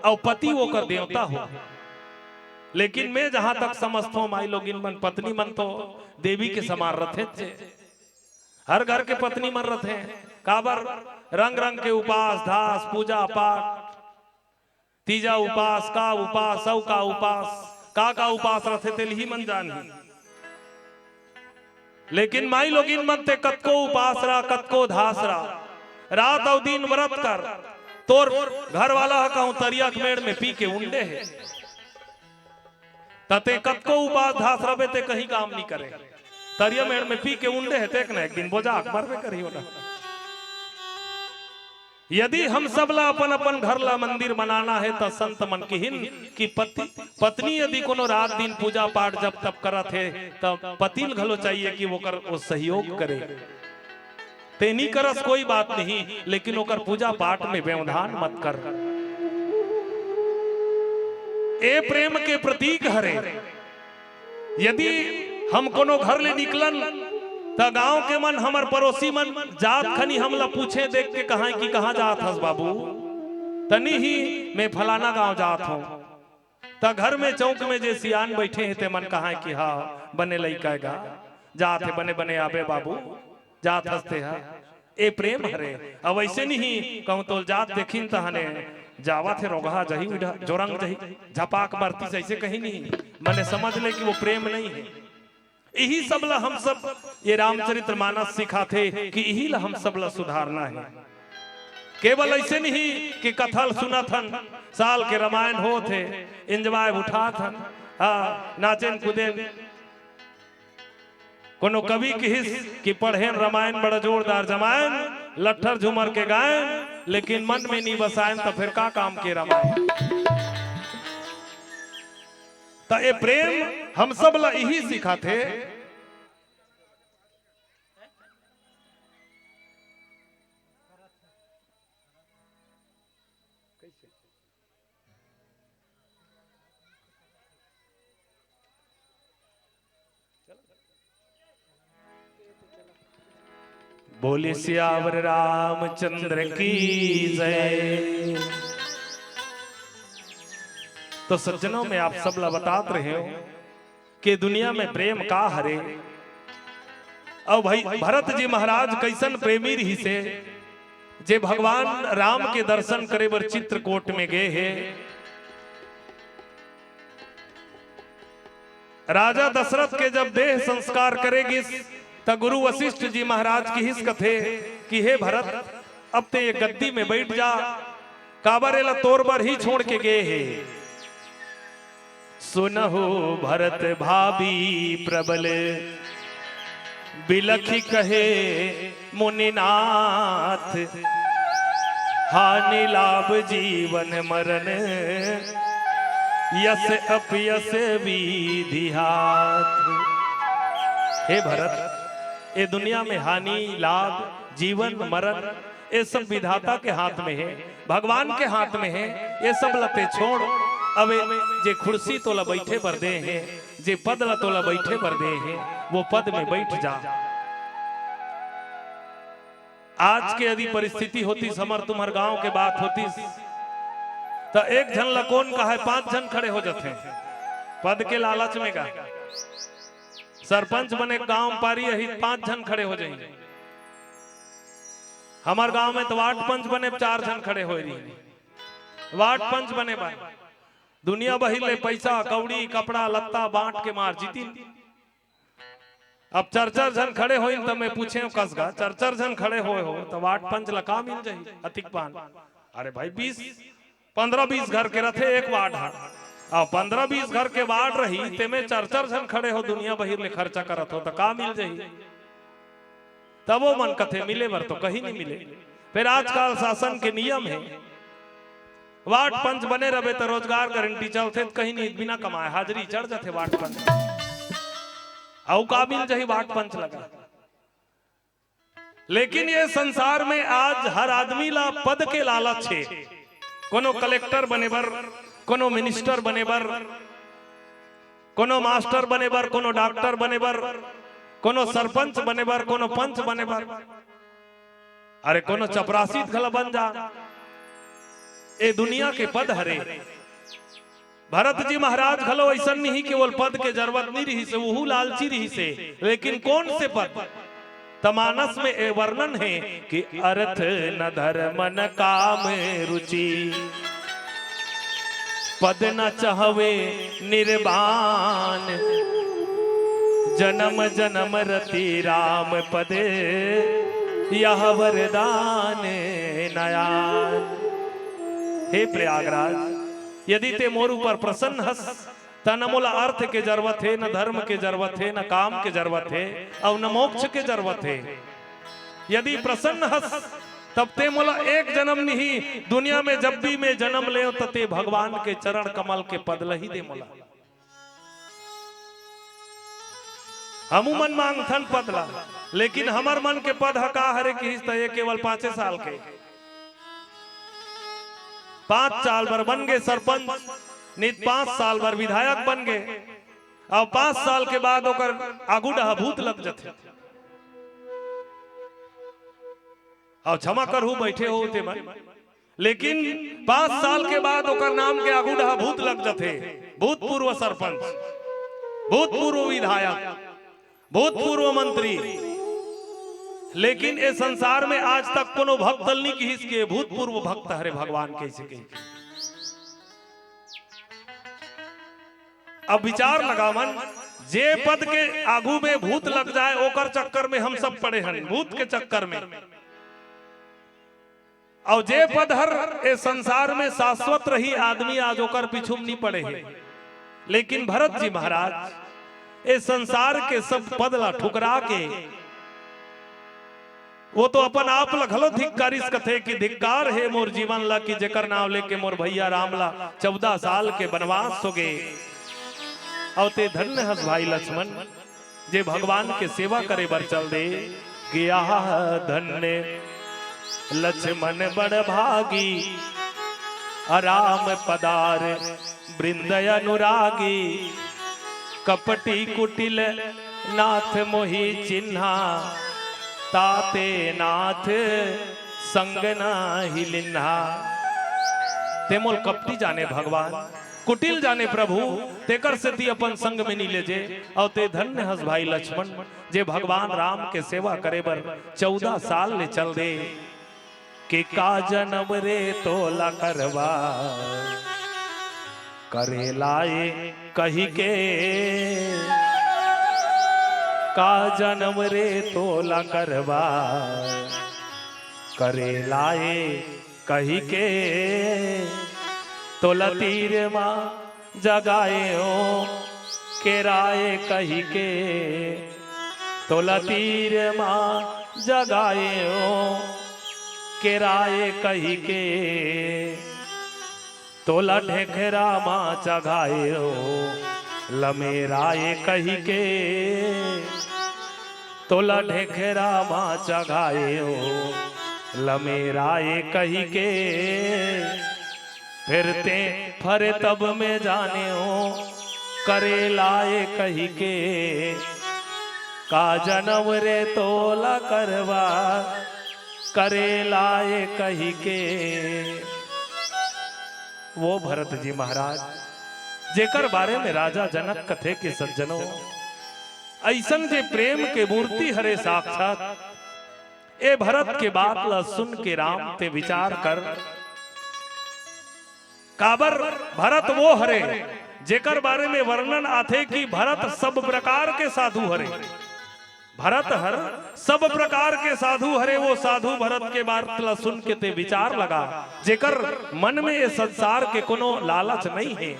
अउ पति ओकर देवता हो। लेकिन मैं जहां तक समझथों, माई लोगिन मन, पत्नी मन तो देवी के समान रथे। हर घर के पत्नी मन रथे। काबर? रंग रंग के उपास धास, पूजा पाठ, तीजा उपास, का उपास, सौ का उपास, का का उपास रथे, तेल ही मन जानही। लेकिन माई लोगिन मन, ते कतको उपास रहा, कतको धास रहा, रात अउ दिन व्रत कर, तोर घर वाला ह कहूं तरिया के मेड़ में पी के उंडे हे, त ते कतको उपास धास रबे, ते कहीं काम नहीं करे। तरिया मेड़ में पी के उंडे हे, ते एक ना एक दिन बोजा अकबर में करही ओला। यदि हम सब ला अपन अपन घर ला मंदिर बनाना है, त संत मन किहिन कि पति पत्नी यदि कोनो रात दिन पूजा पाठ जप तप करत हे, त पति ल घलो चाहिए कि ओकर वो सहयोग करे। ते नी करस, कोई बात नहीं, लेकिन ओकर पूजा पाठ में व्यवधान मत कर। ए प्रेम के प्रतीक हरे। यदि हम कोनो घर ले निकलन, त गांव के मन, हमर पड़ोसी मन जात खनी हमला पूछे देख के, कहां कि कहां जात हस बाबू? त नी ही, मैं फलाना गांव जात हूं। त घर में चौक में जे सियान बैठे हे, ते मन कहां कि हां, बने लइका गा, जात हे, बने बने आबे बाबू, जात हस ते हा। ए प्रेम हरे। अब ऐसे नहीं कहूं तो जात देखिन तहने जावत हे, रोगहा जही उड़ा, जोरंग जही, झपाक मारती, ऐसे कहीं नहीं। मने समझ ले कि वो प्रेम नहीं है। यही सब ला हम सब ये रामचरित्र मानस सिखाथे कि यही ला हम सब ला सुधारना है। केवल ऐसे नहीं कि कथा ल सुनत हन, साल के रामायण होत हे, enjoy उठात हन, हाँ, नाचेन कूदेन। कोनो कवि किहिस कि पढ़ेन रामायण बड़ा जोरदार जमायन, लट्ठर झुमर के गायन, लेकिन मन में नी बसायन त फिर का काम के रामायण? त ए प्रेम हम सब ला इही सिखाथे। बोले सियावर रामचंद्र की जय। तो सज्जनों, मैं आप सब ला बतात रहे हूं कि दुनिया में प्रेम का हरे। अउ भाई भरत जी महाराज कैसन प्रेमी रहिसे, जे भगवान राम के दर्शन करे बर चित्रकूट में गए हे। राजा दशरथ के जब देह संस्कार करे गिस, त गुरु वशिष्ठ जी महाराज किहिस कथे कि हे भरत, अब ते ये गद्दी में बैठ जा, काबर एला तोर बर ही छोड़ के गए हे। सुनहु भरत भावी प्रबल बिलखि कहे मुनिनाथ, हानि लाभ जीवन मरण, यस अपयस विधि हाथ। हे भरत, ए दुनिया में हानि, लाभ, जीवन, मरण, ये सब विधाता के हाथ में हे, भगवान के हाथ में हे। ये सब ला ते छोड़, अबे जे कुर्सी तोला बैठे बर दे हे, जे पद ला तोला बैठे बर दे हे, वो पद में बैठ जा। आज के यदि परिस्थिति होतिस, हमर तुम्हर गांव के बात होतिस, त एक झन ला कोन कहय, पांच झन खड़े हो जाथे पद के लालच में। का सरपंच बने, गांव पारी अही, पांच झन खड़े हो जाही। हमर गांव में त वार्ड पंच बने, चार झन खड़े होय रही। वार्ड पंच बने बर दुनिया बहिर ले पैसा कौड़ी कपड़ा लत्ता बांट के मार जीतिन। अब चार चार झन खड़े होइन, त मैं पूछेंव, कस गा चार चार झन खड़े होय हो, त वार्ड पंच ला का मिल जाही? अतिक पान। अरे भाई, बीस, पंद्रह बीस घर के रथे एक वार्ड ह। अब पंद्रह बीस घर के वार्ड रही, तेमे चार चार झन खड़े हो, दुनिया बहिर ले खर्चा करत हो, त का मिल जाही? तब वो मन कथे, मिले बर तो कहीं नहीं मिले। फिर आजकल शासन के नियम हे, वार्ड पंच बने रहे त रोजगार गारंटी चलथे, त कहीं नहीं, बिना कमाए हाजिरी चढ़ जाथे वार्ड पंच। अउ का मिल जाही वार्ड पंच लगा? लेकिन ये संसार में आज हर आदमी ला पद के लालच हे। कोनो कलेक्टर बने बर, कोनो मिनिस्टर बने बर, कोनो मास्टर बने बर, कोनो डॉक्टर बने बर, कोनो सरपंच बने बर, कोनो पंच बने बर, अरे कोनो चपरासी घला बन जा। ए दुनिया के पद हरे। भरत जी महाराज घलो अइसन नहीं कि ओला पद के जरूरत नहीं रहिसे, उहू लालची रहिसे, लेकिन कोन से पद? त मानस में ए वर्णन हे कि अर्थ न धर्म न काम रुचि, पद न चाहवे निर्वाण, जन्म जन्म रति राम पद यह वरदान नयान। हे प्रयागराज, यदि ते मोर ऊपर प्रसन्न हस, त न मोला अर्थ के जरूरत हे, न धर्म के जरूरत हे, न काम के जरूरत हे, अउ न मोक्ष के जरूरत हे। यदि प्रसन्न हस, तब ते मोला एक जन्म नहीं, दुनिया में जब भी मैं जन्म लेव, त ते भगवान के चरण कमल के पद ल ही दे मोला। हमू मन मांगथन पद ला, लेकिन हमर मन के पद ह का हरे किहिस त ये केवल पांचे साल के। पांच साल बर बन गे सरपंच, नित पांच साल बर विधायक बन गे, अउ पांच साल के बाद ओकर आगू डहा भूत लग जथे। अउ क्षमा करहू, बैठे हो ते मन, लेकिन पांच साल के बाद ओकर नाम के आगू डहा भूत लग जथे, भूतपूर्व सरपंच, भूतपूर्व विधायक, भूतपूर्व मंत्री। लेकिन ए संसार में आज तक कोनो भक्त ल नहीं किहिस के भूतपूर्व भक्त हरे भगवान कइसे कही। अब विचार लगावन, जे पद के आगू में भूत लग जाए, ओकर चक्कर में हम सब पड़े हन, भूत के चक्कर में। अउ जे पद हर ए संसार में शाश्वत रही, आदमी आज ओकर पीछू में नहीं पड़े हे। लेकिन भरत जी महाराज ए संसार के सब पद ला ठुकरा के वो तो अपन आप ल घलो धिक्कारिस, कथे कि धिक्कार हे मोर जीवन ला कि जेकर नाम लेके मोर भैया राम ला चौदह साल के वनवास हो गे। अउ ते धन्य हस भाई लक्ष्मण, जे भगवान के सेवा करे बर चल दे। गया धन्य लक्ष्मण बड़ भागी, राम पदार वृंद अनुरागी। कपटी कुटिल नाथ मोहि चिन्हा, ताते नाथ संग नाही लिन्हा। ते मोल कपटी जाने भगवान, कुटिल जाने प्रभु, तेकर सेती अपन संग में नी लेजे। अउ ते धन्य हस भाई लक्ष्मण, जे भगवान राम के सेवा करे बर चौदह साल ले चल दे। कि का जनम रे तोला करवा, करे लाए कहि के। का जनम रे तोला करवा, करे लाए कहि के। तोला तीर मा जगाए हो, केराए कहि के। तोला तीर मा जगाएंव केराए कहिके, तोला ढेखरा मा चघाएंव लमेराए कहिके, तोला ढेखरा मा चघाएंव लमेराए कहिके। फिरते फरे तब में जानेंव करेलाए कहिके, का जनम रे तोला करवा करेलाए कहिके। वो भरत जी महाराज, जेकर बारे में राजा जनक कथे कि सज्जनों, अइसन जे प्रेम के मूर्ति हरे साक्षात, ए भरत के बात ला सुन के राम ते विचार कर। काबर भरत वो हरे, जेकर बारे में वर्णन आथे कि भरत सब प्रकार के साधु हरे। भरत हर सब प्रकार के साधु हरे। वो साधु भरत के बात ला सुन के ते विचार लगा, जेकर मन में ये संसार के कोनो लालच नहीं है,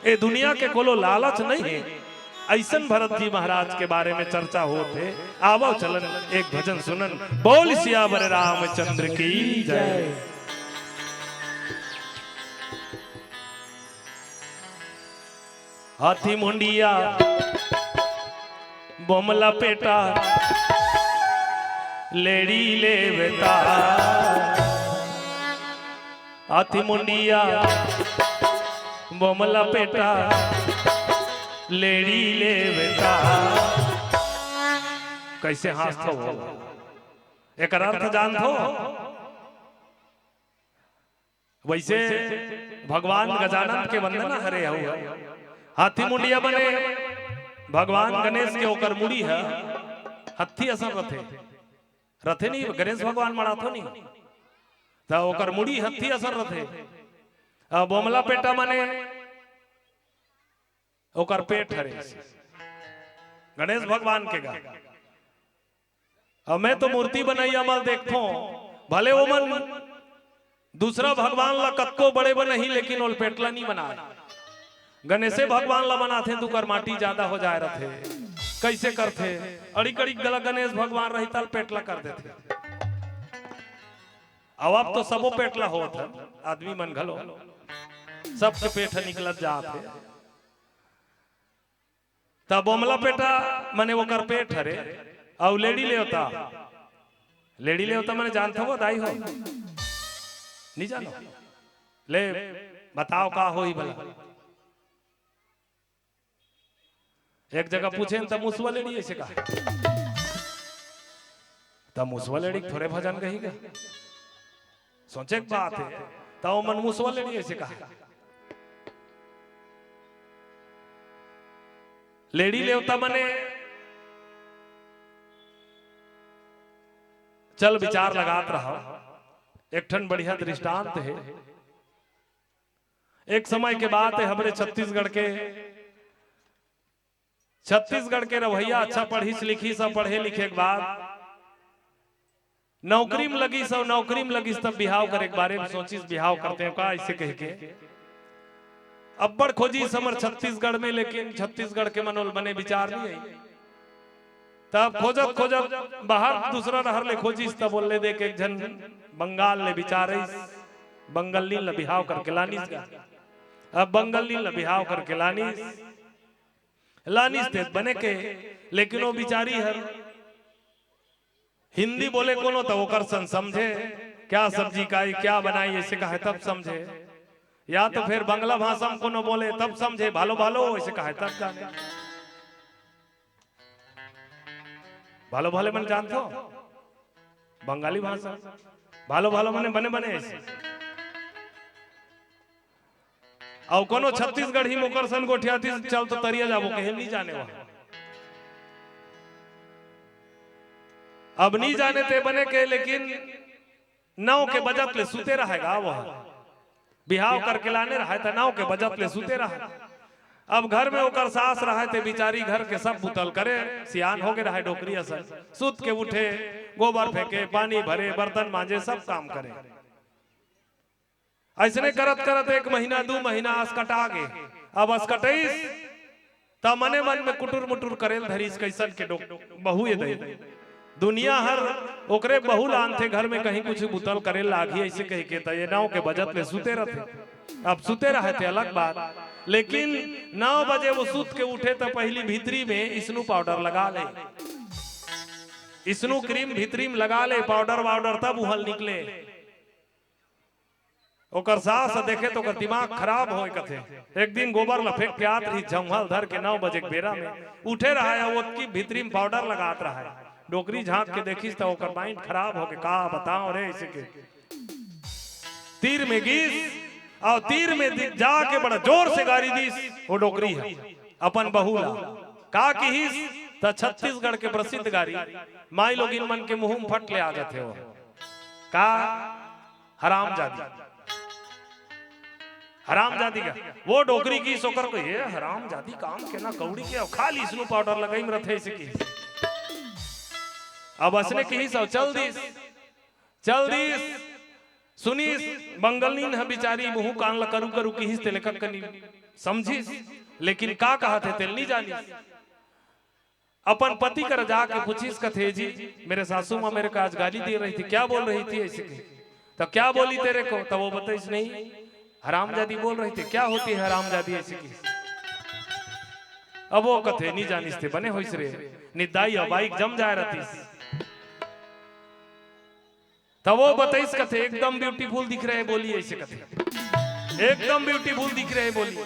ये दुनिया के कोनो लालच नहीं है। अइसन भरत जी महाराज के बारे में चर्चा होत हे। आवव चलन एक भजन सुनन। बोल सियावर रामचंद्र की जय। हाथी मुंडिया बोमला पेटा लेड़ी लेवता। हाथी मुंडिया बोमला पेटा लेड़ी लेवता। कैसे हाँसथो? एकर अर्थ जानथो? वैसे भगवान गजानन के वंदना हरे हऊ। हाथी मुंडिया बने भगवान गणेश के, ओकर मुड़ी ह हत्थी असन रथे। रथे नहीं, गणेश भगवान मड़ाथो नहीं, त ओकर मुड़ी हत्थी असन रथे। अब बोमला पेटा माने ओकर पेट हरे गणेश भगवान के गा। अब मैं तो मूर्ति बनइया मन देखथों, भले ओमन दूसरा भगवान ला कतको बड़े बनही, लेकिन ओल पेटला नहीं बनाए। गणेशे भगवान ला बनाथे, त ओकर माटी ज्यादा हो जाए रथे। कैसे करथे? अड़ी कड़ी गला गणेश भगवान रही, तल पेटला कर देथे। अब, अब तो सबो पेटला होत हे, आदमी मन घलो, सबके पेट ह निकलत जात हे। त बोमला पेटा मने ओकर पेट हरे, अउ लेड़ी लेवता, लेड़ी लेवता मने जानथो वो दाई हो? नहीं जानो? ले बताओ का होही भला? एक जगह पूछे त मुसवा लेड़ी अइसे कहा। त मुसवा लेड़ी थोरे भजन गही गा। सोचे के बात हे, त ओमन मुसवा लेड़ी अइसे कहा। लेड़ी लेवता मने चल विचार लगात रहा। एक ठन बढ़िया दृष्टांत हे। एक समय के बात हे, हमरे छत्तीसगढ़ के, छत्तीसगढ़ के रवैया अच्छा पढ़िस लिखिस, सब पढ़े लिखे के बाद नौकरी में लगिस, सब नौकरी में लगिस, तब बिहाव करे के बारे में सोचिस, बिहाव करते हैं का, ऐसे कह के अब्बड़ खोजिस हमर छत्तीसगढ़ में, लेकिन छत्तीसगढ़ के मन ओल बने विचार नहीं आई। तब खोजत खोजत बाहर दूसरा रहर ले खोजिस, तब ओल ले देख एक झन बंगाल ले विचार आइस, बंगालिन ला बिहाव करके लानिस गा। अब बंगालिन ला बिहाव करके लानिस, लानिस ते बने के, लेकिन वो बिचारी हर हिंदी बोले कोनो त ओकर सन समझे, क्या सब्जी खाई, क्या बनाई, ऐसे कहे तब समझे, या तो फिर बंगला भाषा में कोनो बोले तब समझे, भालो भालो ऐसे कहे तब जाने। भालो भाले मन जानथो बंगाली भाषा, भालो भालो मने बने बने ऐसे। अउ कोनो छत्तीसगढ़ी मोकर सन गोठियातिस, चल तो तरिया जाबो, कहे नहीं जाने वहाँ। अब नहीं जाने ते बने के, लेकिन नौ के बजत ले सुते रहेगा वह। बिहाव करके लाने रहे त नौ के बजत ले सुते रहे। अब घर में ओकर सास रहे ते बिचारी घर के सब बुतल करे, सियान हो गए रहे डोकरी असन। सुत के उठे, गोबर फेंके, पानी भरे, बर्तन मांजे, सब काम करे। ऐसने करत करत एक महीना, दू महीना असकटा गे। अब असकटइस त मने मन में कुटुर मुटुर करेल धरिस, कइसन के डोक-, बहू ये दई। दुनिया हर ओकरे बहू ला आनथे घर में, कहीं कुछ बुतल करेल लागही अइसे कहिके, त ये नाव के बजत ले सुते रथे। अब सुते रहे ते अलग बात, लेकिन नौ बजे वो सुत के उठे त पहिली भीतरी में स्नू पाउडर लगा ले, स्नू क्रीम भीतरी में लगा ले, पाउडर वाउडर तब उहल निकले। ओकर सास ह देखे त ओकर दिमाग खराब होय कथे। एक दिन गोबर ल फेंक के आत रही, झंगल धर के नौ बजे के बेरा में उठे रहा है, ओतकी भीतरी में पाउडर लगात रहा है। डोकरी झांक के देखिस त ओकर माइंड खराब होके, का बताओ रे, अइसे के तीर में गिस, अउ तीर में दि-, जाके बड़ा जोर से गारी दिस वो डोकरी ह अपन बहू ला। का किहिस? त छत्तीसगढ़ के प्रसिद्ध गारी, माई लोगिन मन के मुंह में फट ले आ जाथे वो। का? हरामजादी, हरामजादी का। वो डोकरी किहिस ओकर को, "ये हरामजादी काम के ना कौड़ी के, अउ खाली स्नू पाउडर लगाई में रथे," अइसे किहिस। अब असने किहिस अउ चल दिस, चल दिस। सुनिस, बंगलनीन ह बिचारी मुहूं कान ल करू करू किहिस, तेले कक्कनी समझिस, लेकिन का कहत हे तेल नी जानिस। अपन पति कर जाके पूछिस, कथे, "जी, मेरे सासू माँ मेरे को आज गाली दे रही थी, क्या बोल रही थी?" अइसे कही। "तो क्या बोली तेरे को?" तो वो बताइस, "नहीं, हरामजादी बोल रही थी।" "क्या होती है हरामजादी?" अइसे कही। अब वो कथे, "नी जानिस ते बने होइस रे, निदाई अउ बाइक जम जाए रहतीस।" तब वो बताइस, कथे, "एकदम ब्यूटीफुल दिख रहे बोली," अइसे कथे, "एकदम ब्यूटीफुल दिख रहे बोली।"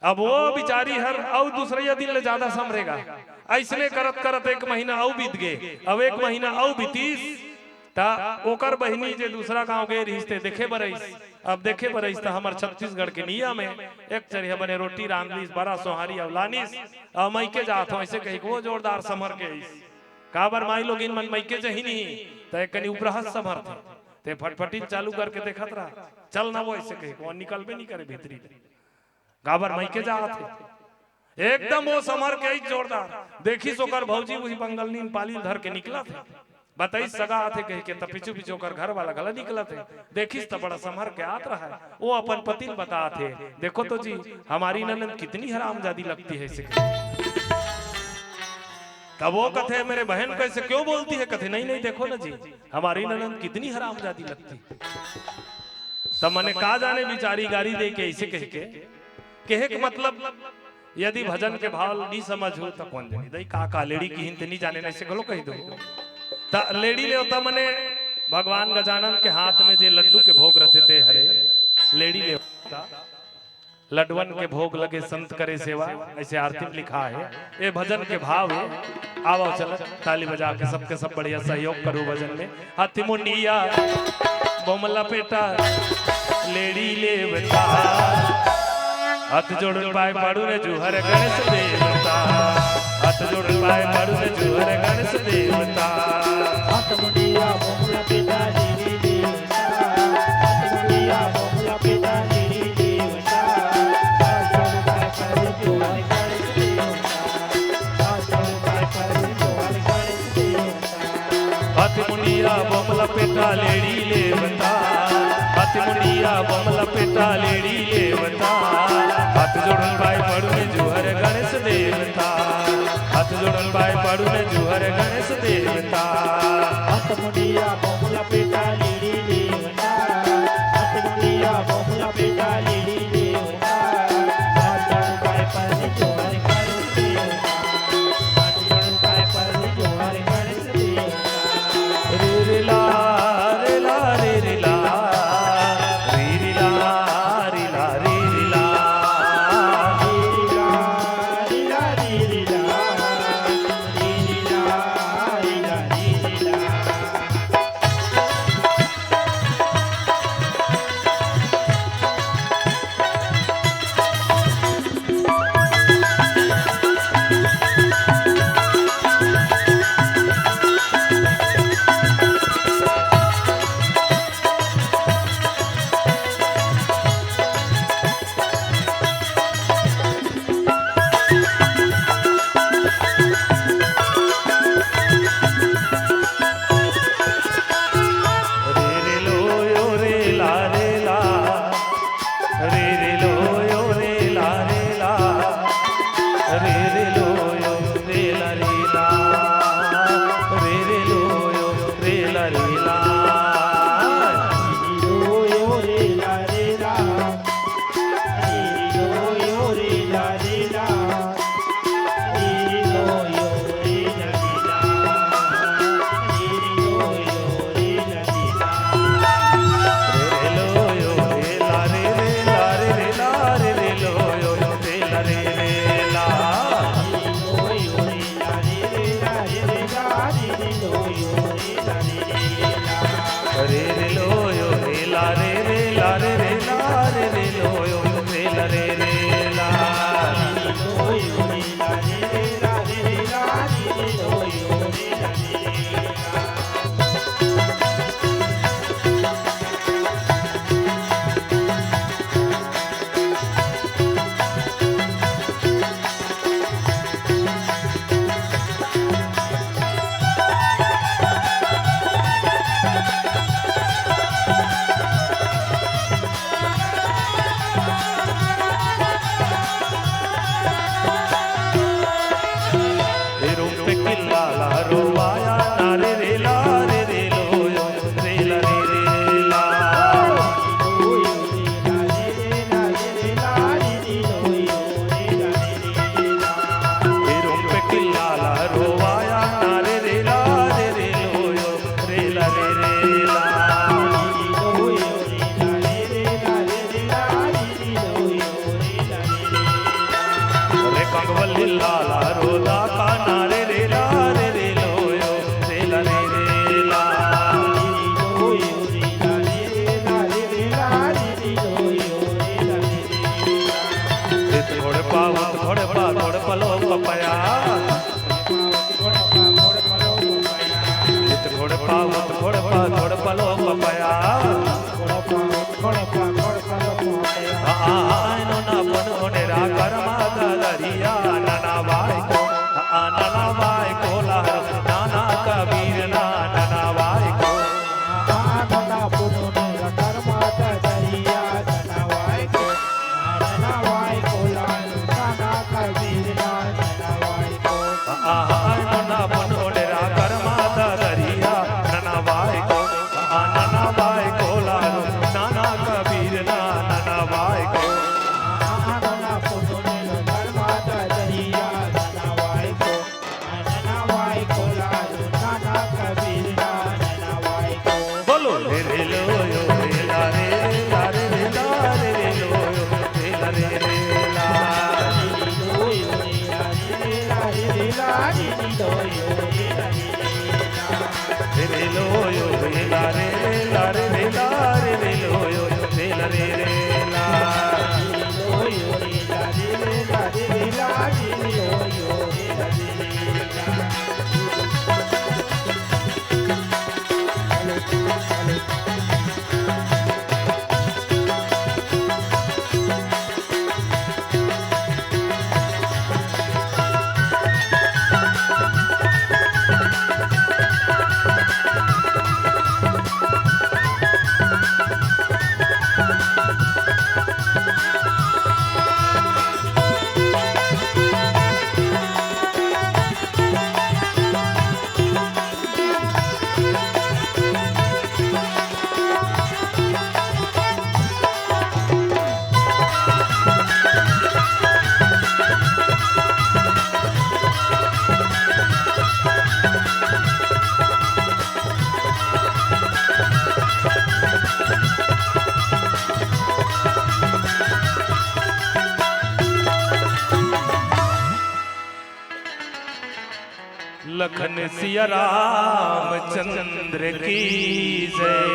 अब वो बिचारी हर अउ दूसरइया दिन ले ज्यादा संभरेगा। अइसने करत करत एक महीना अउ बीत गे। अब एक महीना अउ बीतिस, त ओकर बहिनी जे दूसरा गांव गे रिहिस ते देखे बर आइस। अब देखे बर आइस त हमर छत्तीसगढ़ के नियम हे, एक चरिहा बने रोटी रांध लिस, बरा सोहारी अउ लानिस, अउ मइके जात हों अइसे कहिके वो जोरदार संभर के आइस। काबर माई लोगिन मन मइके जही नहीं, त एक कनी उपराहत संभरथे। ते फटफटी चालू करके देखत रहा, "चल ना वो," अइसे कहिके वो निकलबे नहीं करे भीतरी ले। काबर मइके जात हे। एकदम वो संभर के आइस जोरदार। देखिस ओकर भौजी उही बंगलनीन पाली ल धर के निकलत हे। बताइस सगा आथे कहिके, त पीछू पीछू ओकर घर वाला घला निकलत हे। देखिस त बड़ा संभर के आत रहा हे। वो अपन पति ल बतात हे, "देखो तो जी, हमारी ननद कितनी हरामजादी लगती है," अइसे कहे। तब वो कथे, "मेरे बहन को ऐसे क्यों बोलती है?" कथे, "नहीं, नहीं, देखो ना जी, हमारी ननद कितनी हरामजादी लगती है।" त मने का जाने बिचारी गारी दे के अइसे कहिके, कहे के मतलब, यदि भजन के भाव नी समझ हो, त कोन जनी दई का, का लेड़ी किहिन ते नी जाने, अइसे घलो कहि दो। त लेड़ी ले होता मने भगवान गजानन के हाथ में जे लड्डू के भोग रथे ते हरे, लेड़ी ले होता। लड्डुवन के भोग लगे संत करे सेवा, अइसे आरती में लिखा हे। ए भजन के भाव हे। आवव चल, ताली बजा के सबके सब बढ़िया सहयोग करू भजन में। हाथी मुंडिया, बोमला पेटा, लेड़ी लेवता। हाथ जोड़ पाय पाड़ू ने जुहर गणेश देवता। हाथ जोड़ पाय पाड़ू ने जुहर गणेश देवता। हाथ मुंडिया, बोमला पेटा, लेड़ी देवता। हाथ मुंडिया, बोमला पेटा, लेड़ी देवता। हाथ जोड़ पाय पाड़ू जुहर गणेश देवता। हाथ जोड़ पाय पाड़ू जुहर गणेश देवता। हाथ मुंडिया बोमला पेटा लेड़ी लेवता। हाथ मुंडिया बोमला पेटा लेड़ी लेवता। हाथ जोड़न पाय पड़ू ने जुहर गणेश देवता। हाथ जोड़न पाय पड़ू ने जुहर गणेश देवता। हाथ मुंडिया बोमला पेटा लेड़ी रे रे ला रे रे ला रे रे लो यो रे ला रे रे ला। लखन सिया रामचंद्र की जय।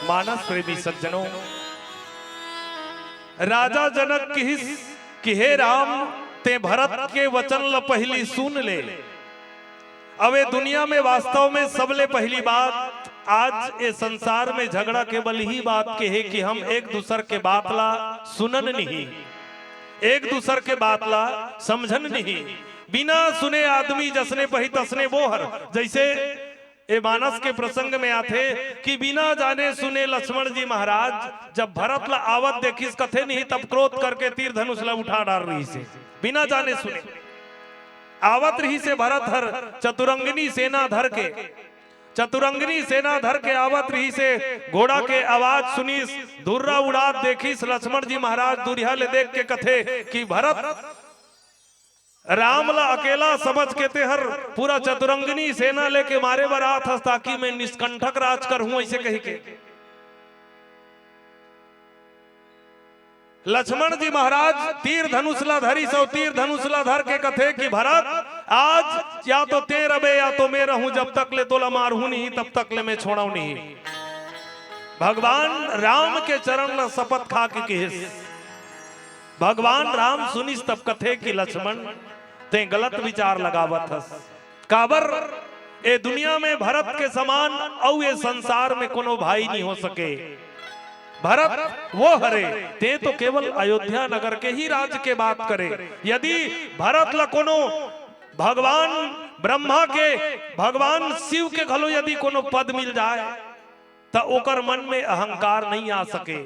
मानस प्रेमी सज्जनों, राजा जनक किहिस कि हे राम, तें भरत के वचन ल पहिली सुन ले। अबे दुनिया में वास्तव में सबले पहिली बात, आज ए संसार में झगड़ा केवल इही बात के हे कि हम एक दूसर के बात ला सुनन नहीं, एक दूसर के बात ला समझन नहीं। बिना सुने आदमी जसने पही तसने वो हर, जैसे ए मानस के प्रसंग में आथे कि बिना जाने सुने लक्ष्मण जी महाराज जब भरत ला आवत देखिस, कथे नहीं तब क्रोध करके तीर धनुष ला उठा डार रहिस हे। बिना जाने सुने आवत रहिस हे भरत हर चतुरंगिनी सेना धर के, चतुरंगिनी सेना धर के आवत रहिस हे। घोड़ा के आवाज सुनिस, धुर्रा उड़ात देखिस लक्ष्मण जी महाराज, दूरिहा ले देख के कथे कि भरत राम ला अकेला समझ के तेहर पूरा चतुरंगिनी सेना लेके मारे बर आत हस, ताकि मैं निष्कंठक राज करहूं, ऐसे कही के लक्ष्मण जी महाराज तीर धनुष ला धरिस अउ तीर धनुष ला धर के कथे कि भरत, आज या तो तें रबे या तो मैं रहूं, जब तक ले तोला मारहूं नहीं, तब तक ले मैं छोड़व नहीं। भगवान राम के चरण ला शपथ खा के किहिस। भगवान राम सुनिस तब कथे कि लक्ष्मण, तें गलत विचार लगावत हस। काबर, ए दुनिया में भरत के समान अउ ए संसार में कोनो भाई नहीं हो सके। भरत वो हरे, तें तो केवल अयोध्या नगर के ही राज के बात करे। यदि भरत ला कोनो भगवान ब्रह्मा के, भगवान शिव के घलो यदि कोनो पद मिल जाए, त ओकर मन में अहंकार नहीं आ सके।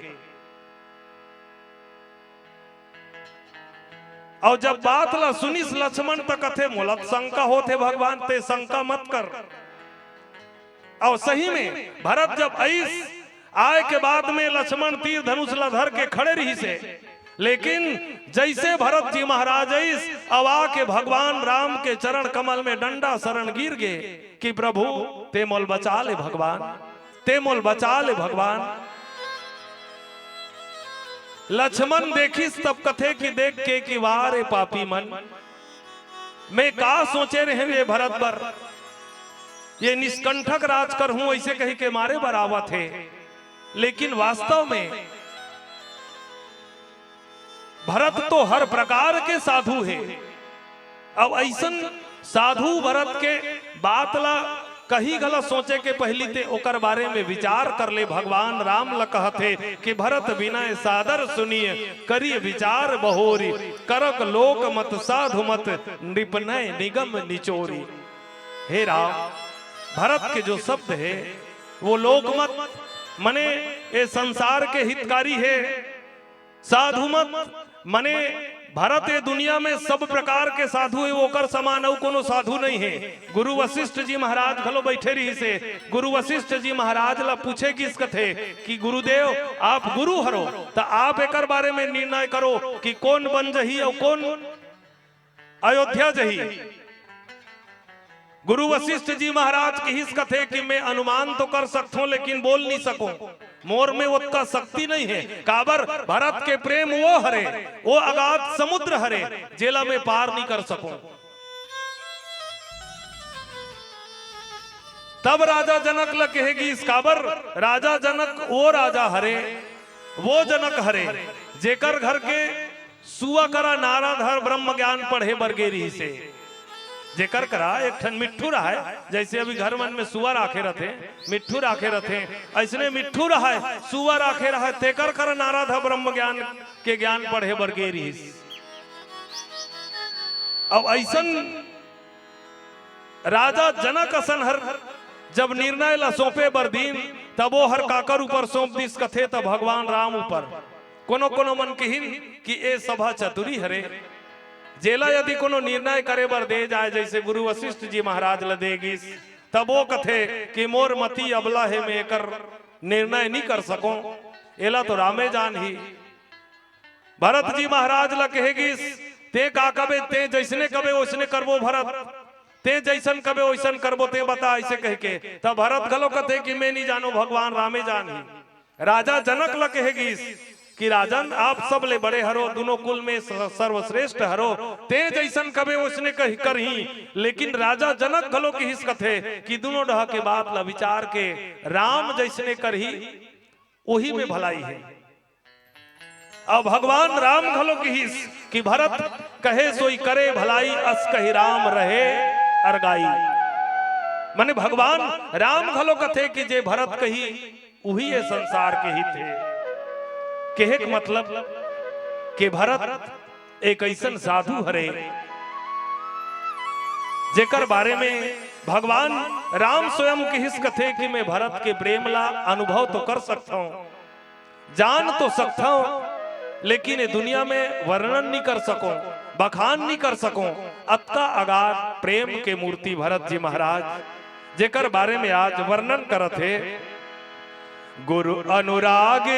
अउ जब बात ला सुनिस लक्ष्मण, त कथे, "मोला त शंका होत हे भगवान, तें शंका मत कर।" अउ सही में भरत जब अइस, आय के बाद में लक्ष्मण तीर धनुष ला धर के खड़े रहिस हे, लेकिन जइसे भरत जी महाराज अइस, अउ आके भगवान राम के चरण कमल में डंडा शरण गिर गे कि प्रभु, तें मोल बचा ले भगवान, तें मोल बचा ले भगवान। लक्ष्मण देखिस तब कथे कि देख के कि वाह रे पापी मन, मैं का सोचे रहेंव ए भरत बर, ए निष्कंटक राज करहूं, अइसे कहि के मारे बर आवत हे। लेकिन वास्तव में भरत तो हर प्रकार के साधु हे। अब अइसन साधु भरत के बात ला कहीं घला सोचे के पहिली तें ओकर बारे में विचार कर ले। भगवान राम ला कहत हे कि भरत विनय सादर सुनिय, करिय विचार बहोरी, करक लोक मत साधु मत, नृप नय निगम निचोरी। हे राम, भरत के जो शब्द हे, वो लोक मत, मने ए संसार के हितकारी हे। साधु मत, मने भरत ए दुनिया में सब प्रकार के साधु हे, ओकर समान अउ कोनो साधु नहीं हे। गुरु वशिष्ठ जी महाराज घलो बैठे रहिस हे। गुरु वशिष्ठ जी महाराज ला पूछे गिस कथे कि गुरुदेव, आप गुरु हरो, त आप एकर बारे में निर्णय करो कि कोन वन जही अउ कोन अयोध्या जही। गुरु वशिष्ठ जी महाराज किहिस कथे कि मैं अनुमान तो कर सकथों, लेकिन बोल नहीं सकूं। मोर में ओतका शक्ति नहीं हे। काबर, भरत के प्रेम वो हरे, वो अगाध समुद्र हरे, जेला मैं पार नहीं कर सकूं। तब राजा जनक ल कहे गिस, काबर, राजा जनक वो राजा हरे, वो जनक हरे, जेकर घर के सुआ करा नारद हर ब्रह्म ज्ञान पढ़े बर गे रिहिस हे। जेकर करा एक ठन मिट्ठू रहय, जइसे अभी घर मन में सुआ राखे रथे, मिट्ठू राखे रथे, अइसने मिट्ठू रहय, सुआ राखे रहय, तेकर करा नारद ह ब्रह्म ज्ञान के ज्ञान पढ़े बर गे रिहिस। अब अइसन राजा जनक असन हर जब निर्णय ला सौंपे बर दीन, तब वो हर काकर ऊपर सौंप दिस कथे, त भगवान राम ऊपर। कोनो कोनो मन किहिन कि ए सभा चतुरी हरे, जेला यदि कोनो निर्णय करे बर दे जाए, जइसे गुरु वशिष्ठ जी महाराज ला दे गिस, तब वो कथे कि मोर मति अबला हे, मैं एकर निर्णय नी कर सकों, एला तो रामे जानही। भरत जी महाराज ला कहे गिस, "तें का कबे, तें जइसने कबे ओइसने करबो भरत, तें जइसन कबे ओइसन करबो, तें बता," अइसे कहिके। तब भरत घलो कथे कि मैं नी जानों, भगवान रामे जानही। राजा जनक ला कहे गिस कि राजन, आप सबले बड़े हरो, दुनों कुल में स-, सर्वश्रेष्ठ हरो, तें जइसन कबे ओइसने कहि-, करही। लेकिन राजा जनक घलो किहिस कथे कि दुनों डहा के बात ला विचार के राम जइसने करही, ओही में भलाई हे। अब भगवान राम घलो किहिस कि भरत कहे सोई करे भलाई, अस कहि राम रहे अरगाई। माने भगवान राम घलो कथे कि जे भरत कही, उही ये संसार के हित हे। कहे के मतलब कि भरत एक अइसन साधु हरे, जेकर बारे में भगवान राम स्वयं किहिस कथे कि मैं भरत के प्रेम ला अनुभव तो कर सकथंव, जान तो सकथंव, लेकिन ये दुनिया में वर्णन नी कर सकों, बखान नी कर सकों। अतका अगाध प्रेम के मूर्ति भरत जी महाराज, जेकर बारे में आज वर्णन करत हे। गुरु अनुराग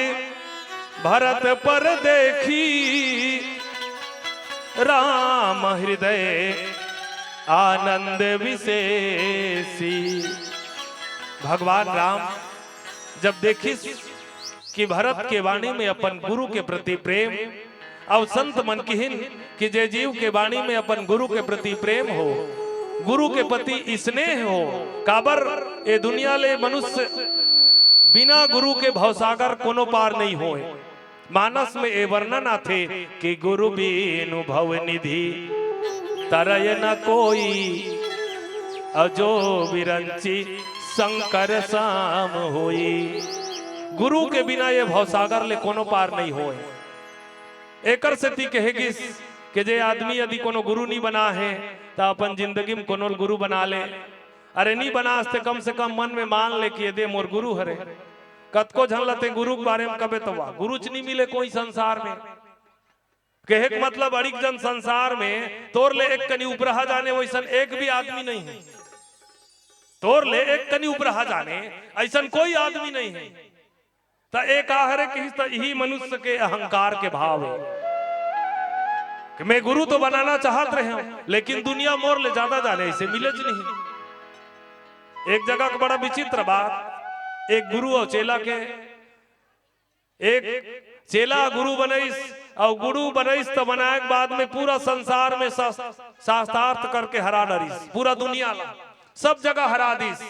भरत पर देखी, राम हृदय आनंद विशेषी। भगवान राम जब देखिस कि भरत के वाणी में अपन गुरु के प्रति प्रेम, अउ संत मन किहिन कि जे जीव के वाणी में अपन गुरु के प्रति प्रेम हो, गुरु के प्रति स्नेह हो, काबर ए दुनिया ले मनुष्य बिना गुरु के भवसागर कोनो पार नहीं होय। मानस में ए वर्णन आथे कि गुरु बिनु भव निधि तरय न कोई, अजो विरंची शंकर साम होई। गुरु के बिना ये भवसागर ले कोनो पार नहीं होय। एकर सेती कहे गिस कि जे आदमी यदि कोनो गुरु नी बना हे, त अपन जिंदगी में कोनो ल गुरु बना ले। अरे नी बनास ते कम से कम मन में मान ले कि ये दे मोर गुरु हरे। कतको झन ल ते गुरु के बारे में कबे त वाह, गुरुच नी मिले कोई संसार में। कहे के मतलब अड़िक जन संसार में तोर ले एक कनी उपरहा जाने वैसन एक भी आदमी नहीं है। तोर ले एक कनी उपरहा जाने ऐसन कोई आदमी नहीं है। त ए का हरे किहिस त इही मनुष्य के अहंकार के भाव हे कि मैं गुरु तो बनाना चाहत रहे हूं, लेकिन दुनिया मोर ले ज्यादा जाने इसे मिलेच नहीं। एक जगह के बड़ा विचित्र बात, एक गुरु अउ चेला के, एक चेला गुरु बनइस अउ गुरु बनइस त बनाए के बाद में पूरा संसार में शास-, शास्त्रार्थ करके हरा डरिस, पूरा दुनिया ला सब जगह हरा दिस।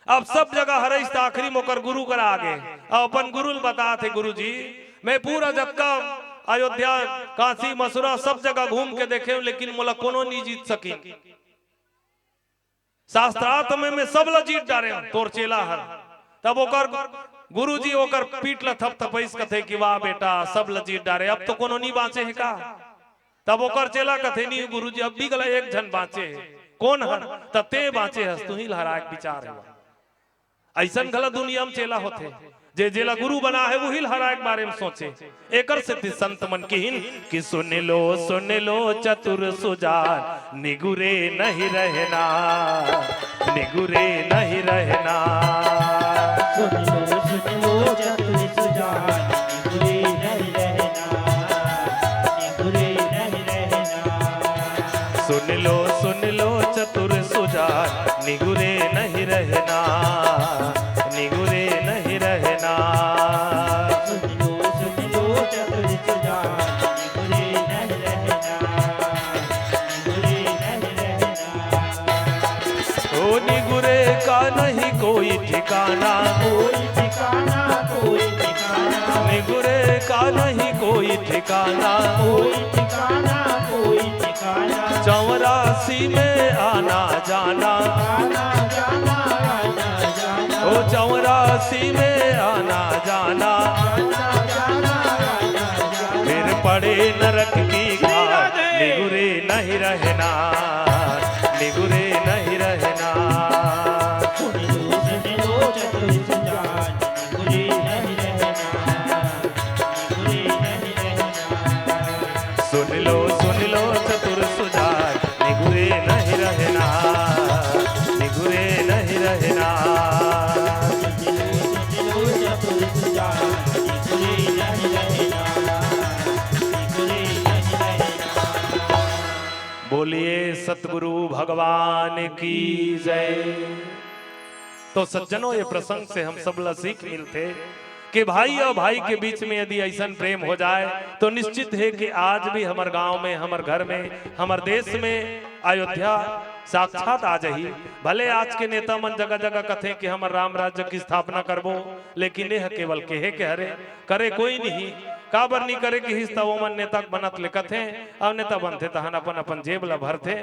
अब सब जगह हरइस त आखिरी में ओकर गुरु करा आगे। अब अपन गुरु ल बतात हे, "गुरु जी, मैं पूरा जतका अयोध्या, काशी, मथुरा सब जगह घूम के देखे हूं, लेकिन मोला कोनो नी जीत सकिन। शास्त्रार्थ में मैं सब ला जीत डारे हूं।" तोर चेला हर। तब ओकर गुरु जी ओकर पीठ ला थपथपइस, कथे कि, "वाह बेटा, सब ला जीत डारे, अब तो कोनो नी बांचे हे का?" तब ओकर चेला कथे, "नी गुरु जी, अब भी गला एक झन बांचे हे।" "कोन हर?" "त ते बांचे हस, तुही ल हराए के विचार हे।" अइसन घला दुनिया में चेला होथे, जे जेला गुरु बना हे, उही ल हराए के बारे में सोचे। एकर सेती संत मन किहिन कि सुन लो, सुन लो चतुर सुजान, निगुरे नहीं रहना, निगुरे नहीं रहना। सुन लो, सुन लो चतुर सुजान, निगुरे नहीं रहना, निगुरे नहीं रहना। सुन लो, सुन लो चतुर सुजान, निगुरे नहीं रहना, निगुरे नहीं रहना। सुन लो, सुन लो चतुर सुजान, निगुरे नहीं रहना, निगुरे नहीं रहना। ओ निगुरे का नहीं कोई ठिकाना, कोई ठिकाना, कोई ठिकाना। निगुरे का नहीं कोई ठिकाना, कोई ठिकाना, कोई ठिकाना। चौरासी में आना जाना, आना जाना, आना जाना। ओ चौरासी में आना जाना, आना जाना, आना जाना। फिर पड़े नरक की खान, निगुरे नहीं रहना, निगुरे नहीं रहना। सुन लो, सुन लो चतुर सुजान, निगुरे नहीं रहना, निगुरे नहीं रहना। सुन लो, सुन लो चतुर सुजान, निगुरे नहीं रहना, निगुरे नहीं रहना। सुन लो, सुन लो चतुर सुजान, निगुरे नहीं रहना, निगुरे नहीं रहना। बोलिए सतगुरु भगवान की जय। तो सज्जनों, ये प्रसंग से हम सब ला सीख मिलथे कि भाई अउ भाई के बीच में यदि अइसन प्रेम हो जाए, तो निश्चित हे कि आज भी हमर गांव में, हमर घर में, हमर देश में अयोध्या साक्षात आ जाही। भले आज के नेता मन जगह-जगह कथे कि हमर राम राज्य की स्थापना करबो, लेकिन एह केवल केहे के हरे, करे कोई नहीं। काबर नहीं करे किहिस त ओमन नेता बनत ले कथे, अउ नेता बनथे तहन अपन-अपन जेब ला भरथे।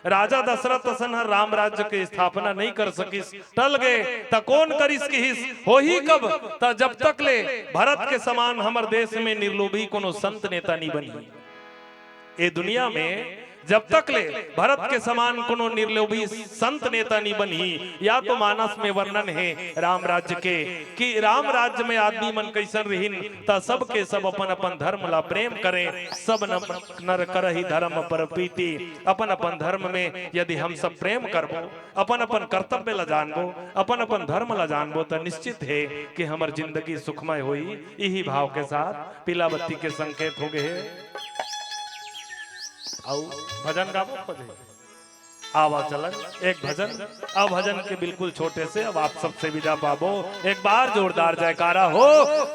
राजा दशरथ असन ह राम राज्य के स्थापना नहीं कर सकिस, टल गे, त कोन करिस किहिस? होही कब? त जब तक ले भरत के समान हमर देश में निर्लोभी कोनो संत नेता नहीं बनही। ए दुनिया में जब तक ले भरत के समान कोनो निर्लोभी संत नेता नहीं बनही, या तो मानस में वर्णन हे राम राज्य के, कि राम राज्य में आदमी मन कइसन रहिन, त सबके सब अपन अपन धर्म ला प्रेम करें, सब नर करही धर्म पर प्रीति। अपन अपन धर्म में यदि हम सब प्रेम करबो, अपन अपन कर्तव्य ला जानबो, अपन अपन धर्म ला जानबो, त निश्चित हे कि हमर जिंदगी सुखमय होई। इही भाव के साथ पीला बत्ती के संकेत हो गए हे। अउ भजन गाबो खोजे। आवा चलन, एक भजन, अब भजन के बिल्कुल छोटे से, अब आप सबसे विदा पाबो। एक बार जोरदार जयकारा हो,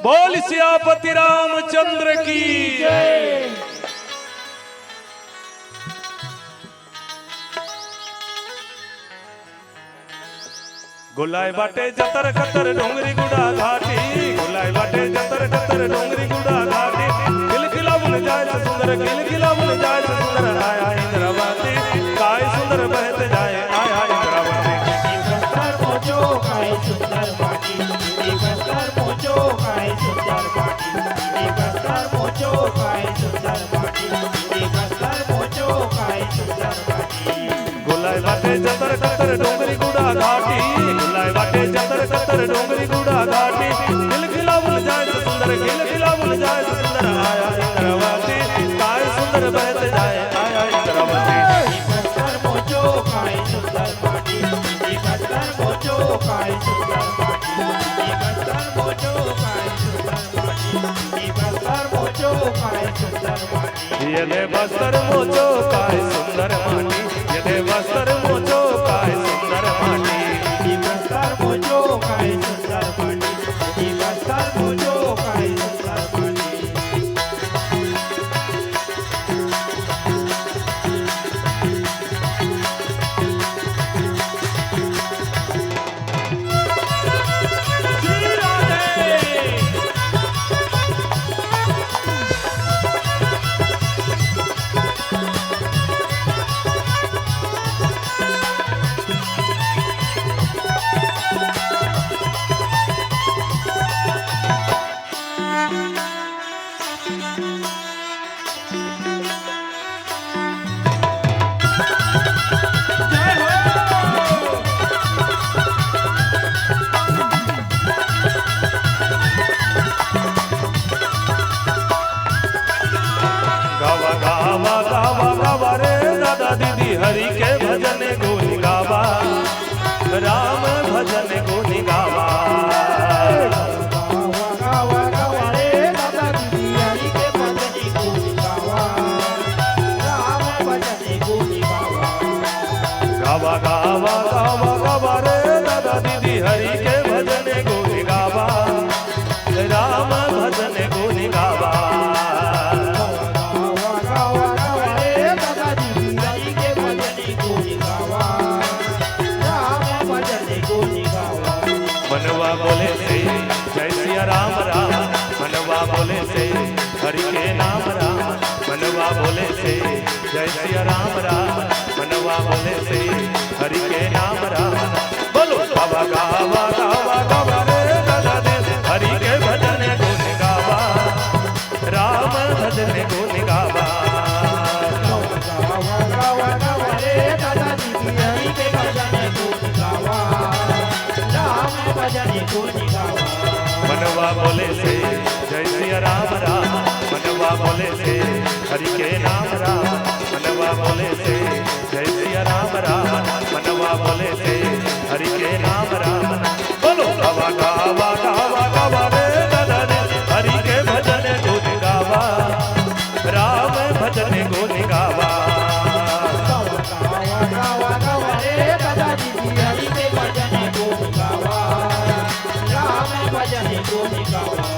बोल सियापति रामचंद्र की जय। गोलाई बाटे जतर कतर डोंगरी गुड़ा घाटी, गोलाई बाटे जतर कतर डोंगरी गुड़ा घाटी। खिलखिला बुन जाए से सुंदर, खिलखिला बुन जाए से सुंदर, आया इंद्रावती, काय सुंदर बहत जाए, आया इंद्रावती। बस्तर मोचो काय सुंदर माटी, बस्तर मोचो काय सुंदर माटी, बस्तर मोचो काय सुंदर माटी, बस्तर मोचो काय सुंदर माटी। गोलाई बाटे जतर कतर डोंगरी गुड़ा घाटी, गोलाई बाटे जतर कतर डोंगरी गुड़ा घाटी। खिलखिला बुन जाए से सुंदर, खिलखिला बुन जाए से सुंदर, आया इंद्रावती, काय सुंदर बहत जाए, आया इंद्रावती। बस्तर मोचो काय सुंदर माटी, बस्तर मोचो काय सुंदर माटी, बस्तर मोचो काय सुंदर माटी, बस्तर मोचो काय सुंदर माटी। ये दे बस्तर मोचो काय सुंदर माटी, ये दे बस्तर मोचो काय सुंदर माटी। बस्तर मोचो काय सुंदर माटी, बस्तर मोचो काय सुंदर माटी। गावा गावा गावा गावा रे दादा दीदी हरि के भजन गुन गावा, राम भजन गुन गावा। गावा गावा गावा रे दादा दीदी हरि के भजन गुन गावा, राम भजन गुन गावा। गावा गावा गावा गावा रे दादा दीदी हरि के भजन गुन गावा, राम भजन गुन गावा। गावा गावा गावा रे दादा दीदी हरि के भजन गुन गावा, राम भजन गुन गावा। मनवा बोले से जय सिया राम राम, मनवा बोले से हरि के नाम राम, मनवा बोले से जय सिया राम राम, मनवा बोले से हरि के नाम राम। बोलो गावा गावा गावा गावा रे दादा दीदी हरि के भजन गुन गावा, राम भजन गुन गावा। गावा गावा गावा रे दादा दीदी हरि के भजन गुन गावा, राम भजन गुन गावा। मनवा बोले से जय सिया राम राम, मनवा बोले से हरि के नाम राम, मनवा बोले से जय सिया राम राम, मनवा बोले से हरि के नाम राम। बोलो गावा गावा गावा गावा रे दादा रे, हरि के भजन गुन गावा, राम भजन गुन गावा। गावा गावा गावा रे दादा दीदी हरि के भजन गुन गावा, राम भजन गुन गावा।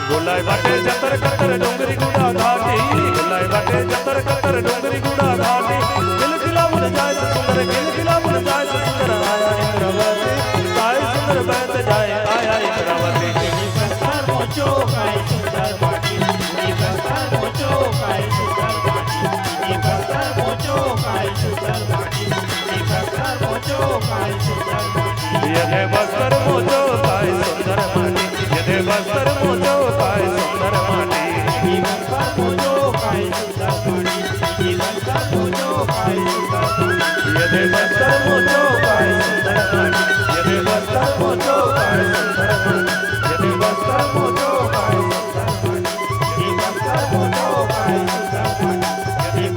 गोलाई बाटे जतर कतर डोंगरी गुड़ा घाटी, गोलाई बाटे जतर कतर डोंगरी गुड़ा घाटी। खिलखिला बुन जाए से सुंदर, खिलखिला बुन जाए से सुंदर, आया इंद्रावती, काय सुंदर बहत जाए, आया इंद्रावती। बस्तर मोचो काय सुंदर माटी, बस्तर मोचो काय सुंदर माटी, बस्तर मोचो बस्तर मोचो काय सुंदर माटी, ये दे बस्तर मोचो काय सुंदर माटी। ये दे बस्तर मोचो काय सुंदर माटी, ये दे बस्तर मोचो काय सुंदर माटी, ये दे बस्तर मोचो काय सुंदर माटी, ये दे बस्तर मोचो काय सुंदर माटी, ये दे बस्तर मोचो काय सुंदर माटी, ये दे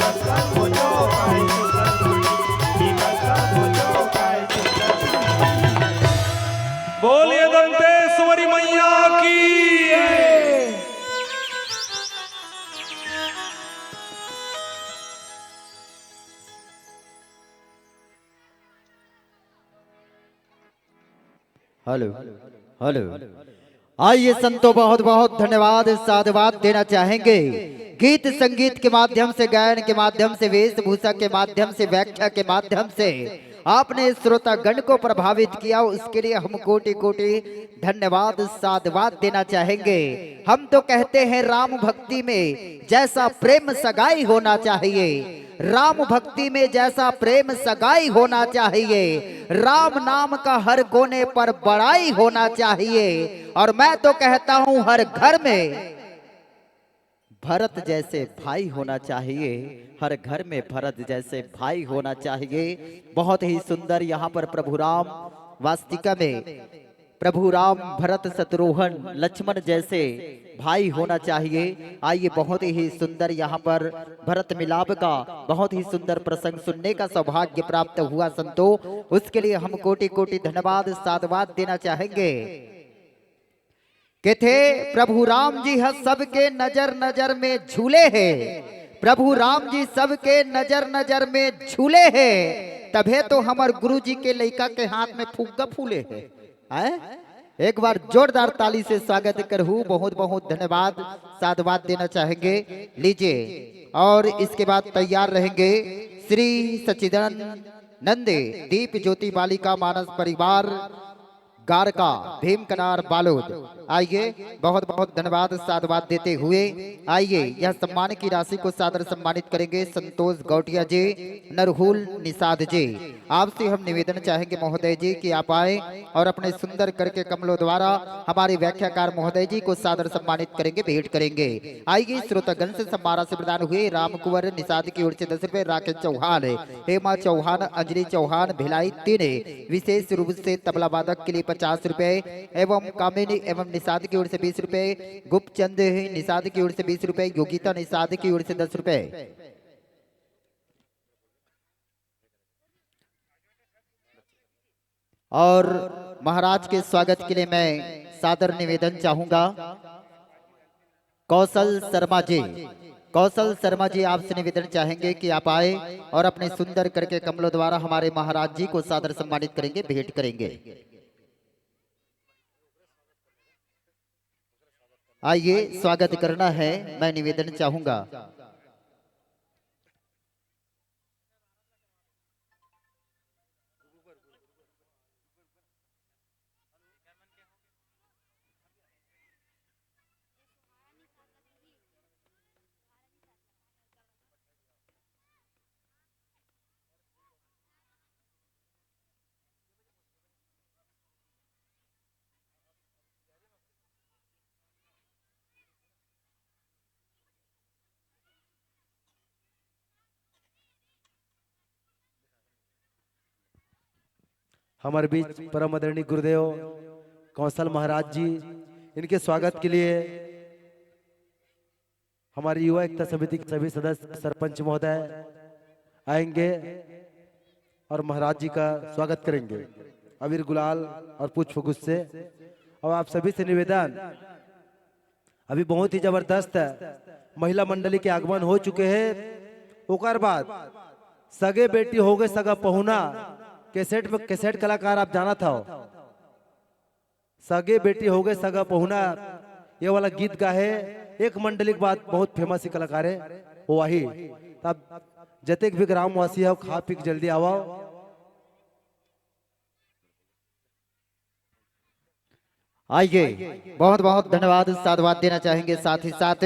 बस्तर मोचो काय सुंदर माटी। बोलिए दंतेश्वरी मैया की। Hello, hello. आइए संतो, बहुत बहुत धन्यवाद, साधुवाद देना चाहेंगे। गीत संगीत के माध्यम से, गायन के माध्यम से, वेशभूषा के माध्यम से, व्याख्या के माध्यम से आपने श्रोतागण को प्रभावित किया, उसके लिए हम कोटि कोटि धन्यवाद, साधुवाद देना चाहेंगे। हम तो कहते हैं, राम भक्ति में जैसा प्रेम सगाई होना चाहिए, राम भक्ति में जैसा प्रेम सगाई होना चाहिए, राम नाम का हर कोने पर बड़ाई होना चाहिए। और मैं तो कहता हूँ, हर घर में भरत जैसे भाई होना चाहिए, हर घर में भरत जैसे भाई होना चाहिए। बहुत ही सुंदर यहाँ पर प्रभु राम, वास्तविका में प्रभु राम, भरत, शत्रुघ्न, लक्ष्मण जैसे भाई होना चाहिए। आइए, बहुत ही सुंदर यहाँ पर भरत मिलाप का बहुत ही सुंदर प्रसंग सुनने का सौभाग्य प्राप्त हुआ संतो, उसके लिए हम कोटि कोटि धन्यवाद, साधुवाद देना चाहेंगे। कहते, प्रभु राम जी ह सबके नजर नजर में झूले हे, प्रभु राम जी सबके नजर नजर में झूले हे, तभे तो हमर गुरु जी के लइका के हाथ में फुग्गा फूले हे। आए, एक बार जोरदार ताली से स्वागत करहू। बहुत बहुत धन्यवाद, साधुवाद देना चाहेंगे। लीजिए, और इसके बाद तैयार रहेंगे श्री सच्चिदानंद दीप ज्योति बालिका मानस परिवार गारका भीम कनार बालोद। आइए, बहुत बहुत धन्यवाद, साधुवाद देते हुए आइए, यह सम्मान की राशि को सादर सम्मानित करेंगे संतोष गौटिया जी, नरहुल निषाद जी। आपसे हम निवेदन चाहेंगे महोदय जी कि आप आए और अपने सुंदर करके कमलों द्वारा हमारे व्याख्याकार महोदय जी को सादर सम्मानित करेंगे, भेंट करेंगे। आइए, श्रोतागण से सम्मान राशि प्रदान हुए राम कुंवर निषाद की ओर से दस रुपए, राकेश चौहान, हेमा चौहान, अंजलि चौहान, भिलाई तीन, विशेष रूप से तबला वादक के लिए पचास रुपए एवं कामिनी एवं निषाद की ओर से बीस रुपए, गुप्तचंद निषाद की ओर से बीस रुपए, योगिता निषाद की ओर से दस रुपए। और महाराज के स्वागत के लिए मैं सादर निवेदन चाहूंगा, कौशल शर्मा जी, कौशल शर्मा जी, आपसे निवेदन चाहेंगे कि आप आए और अपने सुंदर करके कमलों द्वारा हमारे महाराज जी को सादर सम्मानित करेंगे, भेंट करेंगे। आइए, स्वागत करना है, मैं निवेदन चाहूंगा। हमारे बीच परम आदरणीय गुरुदेव कौशल महाराज जी, इनके स्वागत के लिए हमारी युवा एकता समिति के सभी सदस्य, सरपंच महोदय आएंगे और महाराज जी का स्वागत करेंगे अबीर गुलाल और पुष्प गुच्छ से। और आप सभी से निवेदन, अभी बहुत ही जबरदस्त महिला मंडली के आगमन हो चुके हैं। ओकर बाद सगे बेटी हो गए सगा पहुना, कैसेट में कैसेट कलाकार आप जानत हव, सगे बेटी हो गए सगा पहुना, ये वाला गीत गाहे एक मंडली के बाद बहुत फेमस ही कलाकार है वो वही। तब जतेक भी ग्रामवासी हो, खा पी के जल्दी आवा। आइए, बहुत बहुत धन्यवाद, साधुवाद देना चाहेंगे। साथ ही साथ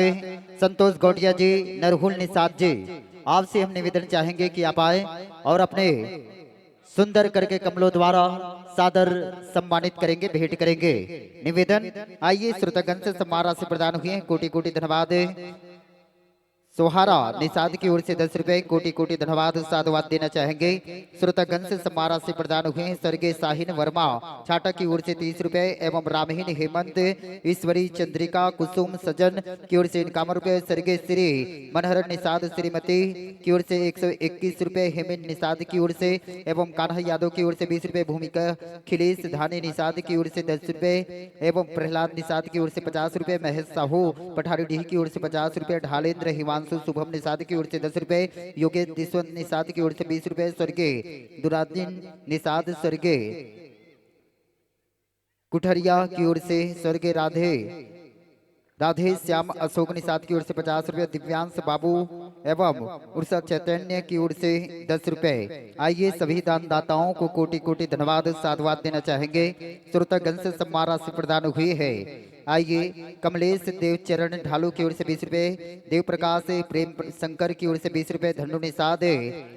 संतोष गौटिया जी, नरहुल निषाद जी, आपसे हम निवेदन चाहेंगे कि आप आए और अपने सुंदर करके कमलों द्वारा सादर सम्मानित करेंगे, भेंट करेंगे। निवेदन, आइए, श्रोतागण से सम्मान राशि प्रदान हुई है, कोटि कोटि धन्यवाद। सोहारा निषाद की ओर से दस रुपए, कोटि कोटि धन्यवाद, साधुवाद देना चाहेंगे। श्रोतागण से सम्मान राशि प्रदान हुए हैं स्वर्गीय शाहीन वर्मा छाटा की ओर से तीस रुपए एवं रामहीन हेमंत ईश्वरी चंद्रिका कुसुम सजन की ओर से इक्यावन रुपए, स्वर्गीय श्री मनहर निषाद श्रीमती की ओर से एक सौ इक्कीस रुपए, हेमंत निषाद की ओर से एवं कान्हा यादव की ओर से बीस रुपए, भूमिका खिलेश धानी निषाद की ओर से दस रुपए एवं प्रहलाद निषाद की ओर से पचास रुपए, महेश साहू पठारी डीह की ओर से पचास रुपए, ढालेंद्र हिमांशु शुभम निषाद की ओर से दस रुपए, योगेश दिशवंत निषाद की ओर से बीस रुपए, स्वर्गीय दुरादिन निषाद, स्वर्गीय कुठरिया की ओर से स्वर्गीय राधे राधे श्याम अशोक निषाद की ओर से पचास रुपए, दिव्यांश बाबू एवं उर्सा चैतन्य की ओर से दस रुपए। आइए, सभी दानदाताओं को कोटि कोटि धन्यवाद, साधुवाद देना चाहेंगे। श्रोतागण से सम्मान राशि प्रदान हुई है। आइए, कमलेश देवचरण ढालू की ओर से बीस रुपए, देव प्रकाश प्रेम शंकर की ओर से बीस रुपए, धनु निषाद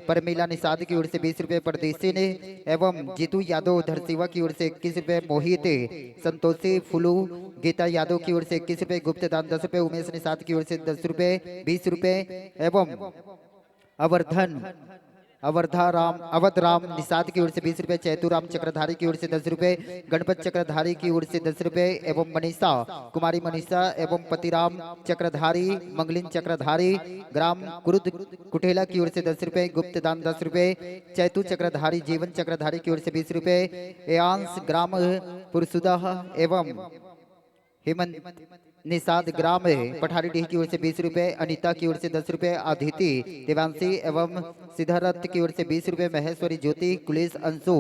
परमीला निषाद की ओर से बीस रुपए, परदेशी ने एवं जीतू यादव धरसीवा की ओर से इक्कीस रुपए, मोहित संतोषी फुलू गीता यादव की ओर से इक्कीस रुपए, गुप्त दान दस रुपए, उमेश निषाद की ओर से दस रुपए, बीस रुपए एवं अवर्धन अवरधा राम अवध राम निषाद की ओर से बीस रुपए, चैतू राम चक्रधारी की ओर से दस रुपए, गणपत चक्रधारी की ओर से दस रुपए एवं मनीषा कुमारी मनीषा एवं पतिराम चक्रधारी, मंगलिन चक्रधारी, ग्राम कुरुद कुठेला की ओर से दस रुपए, गुप्त दान दस रुपए, चैतू चक्रधारी जीवन चक्रधारी की ओर से बीस रुपए, एयांश ग्राम पुरसुदा एवं हेमंत निषाद ग्राम पठारी डीह की ओर से बीस रुपए, अनिता की ओर से दस रुपए, अदिति देवांशी एवं सिद्धारथ की ओर से बीस रुपए, महेश्वरी ज्योति, कुलेश अंशु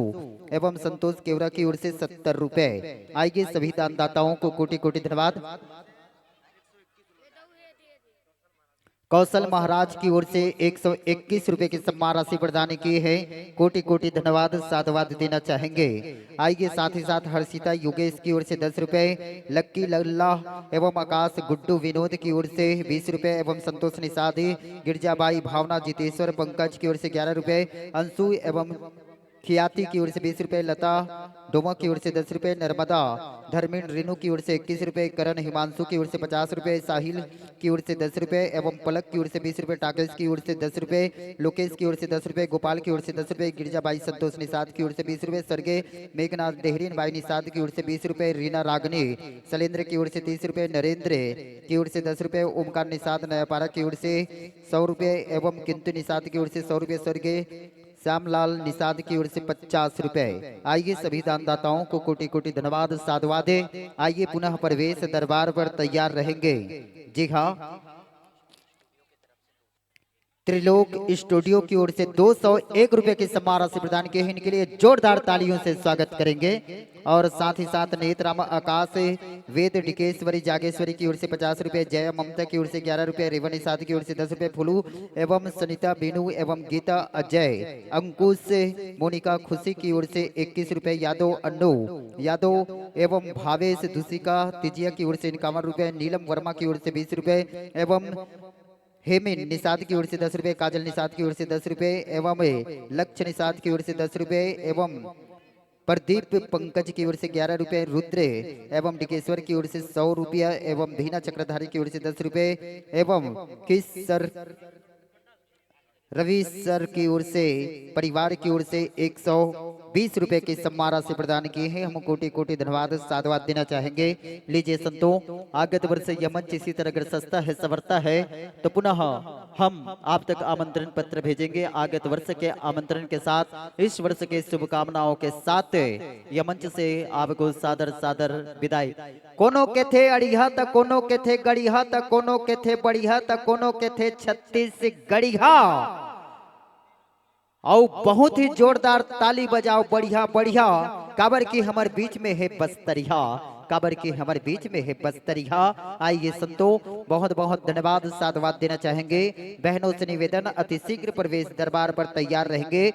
एवं संतोष केवरा की ओर से सत्तर रुपए। आइए, सभी दानदाताओं को कोटि कोटि धन्यवाद। कौशल महाराज की ओर से एक सौ इक्कीस रुपए की सम्मान राशि प्रदान की है, कोटि कोटि धन्यवाद, साधुवाद देना चाहेंगे। आइए, साथ ही साथ हर्षिता योगेश की ओर से दस रुपए, लक्की लल्ला एवं आकाश गुड्डू विनोद की ओर से बीस रुपए एवं संतोष निषाद, गिरजाबाई भावना जितेश्वर पंकज की ओर से ग्यारह रुपए, अंशु एवं खियाती की ओर से बीस रुपए, लता डोमा की ओर से दस रुपए, नर्मदा धर्मेंद्र रेणु की ओर से इक्कीस रुपए, करण हिमांशु की ओर से पचास रुपए, साहिल की ओर से दस रुपए एवं पलक की ओर से बीस रुपए, टाकेश की ओर से दस रुपए, लोकेश की ओर से दस रुपए, गोपाल की ओर से दस रुपए, गिरजाबाई संतोष निषाद की ओर से बीस रुपए, स्वर्गीय मेघनाथ देहरीन बाई निषाद की ओर से बीस रुपए, रीना रागनी शैलेंद्र की ओर से तीस रुपए, नरेंद्र की ओर से दस रुपए, ओमकार निषाद नयापारा की ओर से सौ रुपए एवं किंतु निषाद की ओर से सौ रुपए, स्वर्गीय श्यामलाल निषाद की ओर से पचास रुपए। आइए, सभी दानदाताओं को कोटि कोटि धन्यवाद, साधुवाद। आइए, पुनः प्रवेश दरबार पर तैयार रहेंगे। जी हाँ, त्रिलोक स्टूडियो की ओर से दो सौ एक रुपए की सम्मान राशि प्रदान की है। इनके लिए जोरदार तालियों से स्वागत करेंगे। और साथ ही साथ नेतराम आकाश वेद डिकेश्वरी जागेश्वरी की ओर से पचास रुपए, जया ममता की ओर से ग्यारह रुपए, रेवा निषाद की ओर से दस रुपए, फुलू एवं सनिता बीनू एवं गीता अजय, अंकुश मोनिका खुशी की ओर से इक्कीस रुपए, यादव अन्नू यादव एवं भावेश दुसिका तिजिया की ओर से इक्यावन रुपए, नीलम वर्मा की ओर से बीस रुपए एवं हेमिन निषाद की ओर से दस रुपए, काजल निषाद की ओर से दस रुपए एवं लक्ष्य निषाद की ओर से दस रुपए एवं प्रदीप पंकज की ओर से ग्यारह रुपए, रुद्र एवं डिकेश्वर की ओर से सौ रुपया एवं भीना चक्रधारी की ओर से दस रुपए एवं किस सर रवि सर की ओर से, परिवार की ओर से एक सौ बीस रुपए की सम्मान राशि प्रदान की है। हम कोटि कोटि धन्यवाद, साधुवाद देना चाहेंगे। लीजिए संतों, आगत वर्ष यह मंच इसी तरह अगर सजता है, संवरता है, तो पुनः हम आप तक आमंत्रण पत्र भेजेंगे। आगत वर्ष के आमंत्रण के साथ, इस वर्ष के शुभकामनाओं के साथ यह मंच से आपको सादर सादर विदाई। कोनो केथे अड़िहा त कोनो केथे गड़िहा त कोनो केथे बढ़िया त कोनो केथे छत्तीसगढ़िया। अउ बहुत ही जोरदार ताली बजाओ, बढ़िया बढ़िया, काबर कि हमर बीच में है बस्तरिया, काबर कि हमर बीच में है बस्तरिया। आइए संतो, बहुत बहुत धन्यवाद, साधुवाद देना चाहेंगे। बहनों से निवेदन, अति शीघ्र प्रवेश दरबार पर तैयार रहेंगे।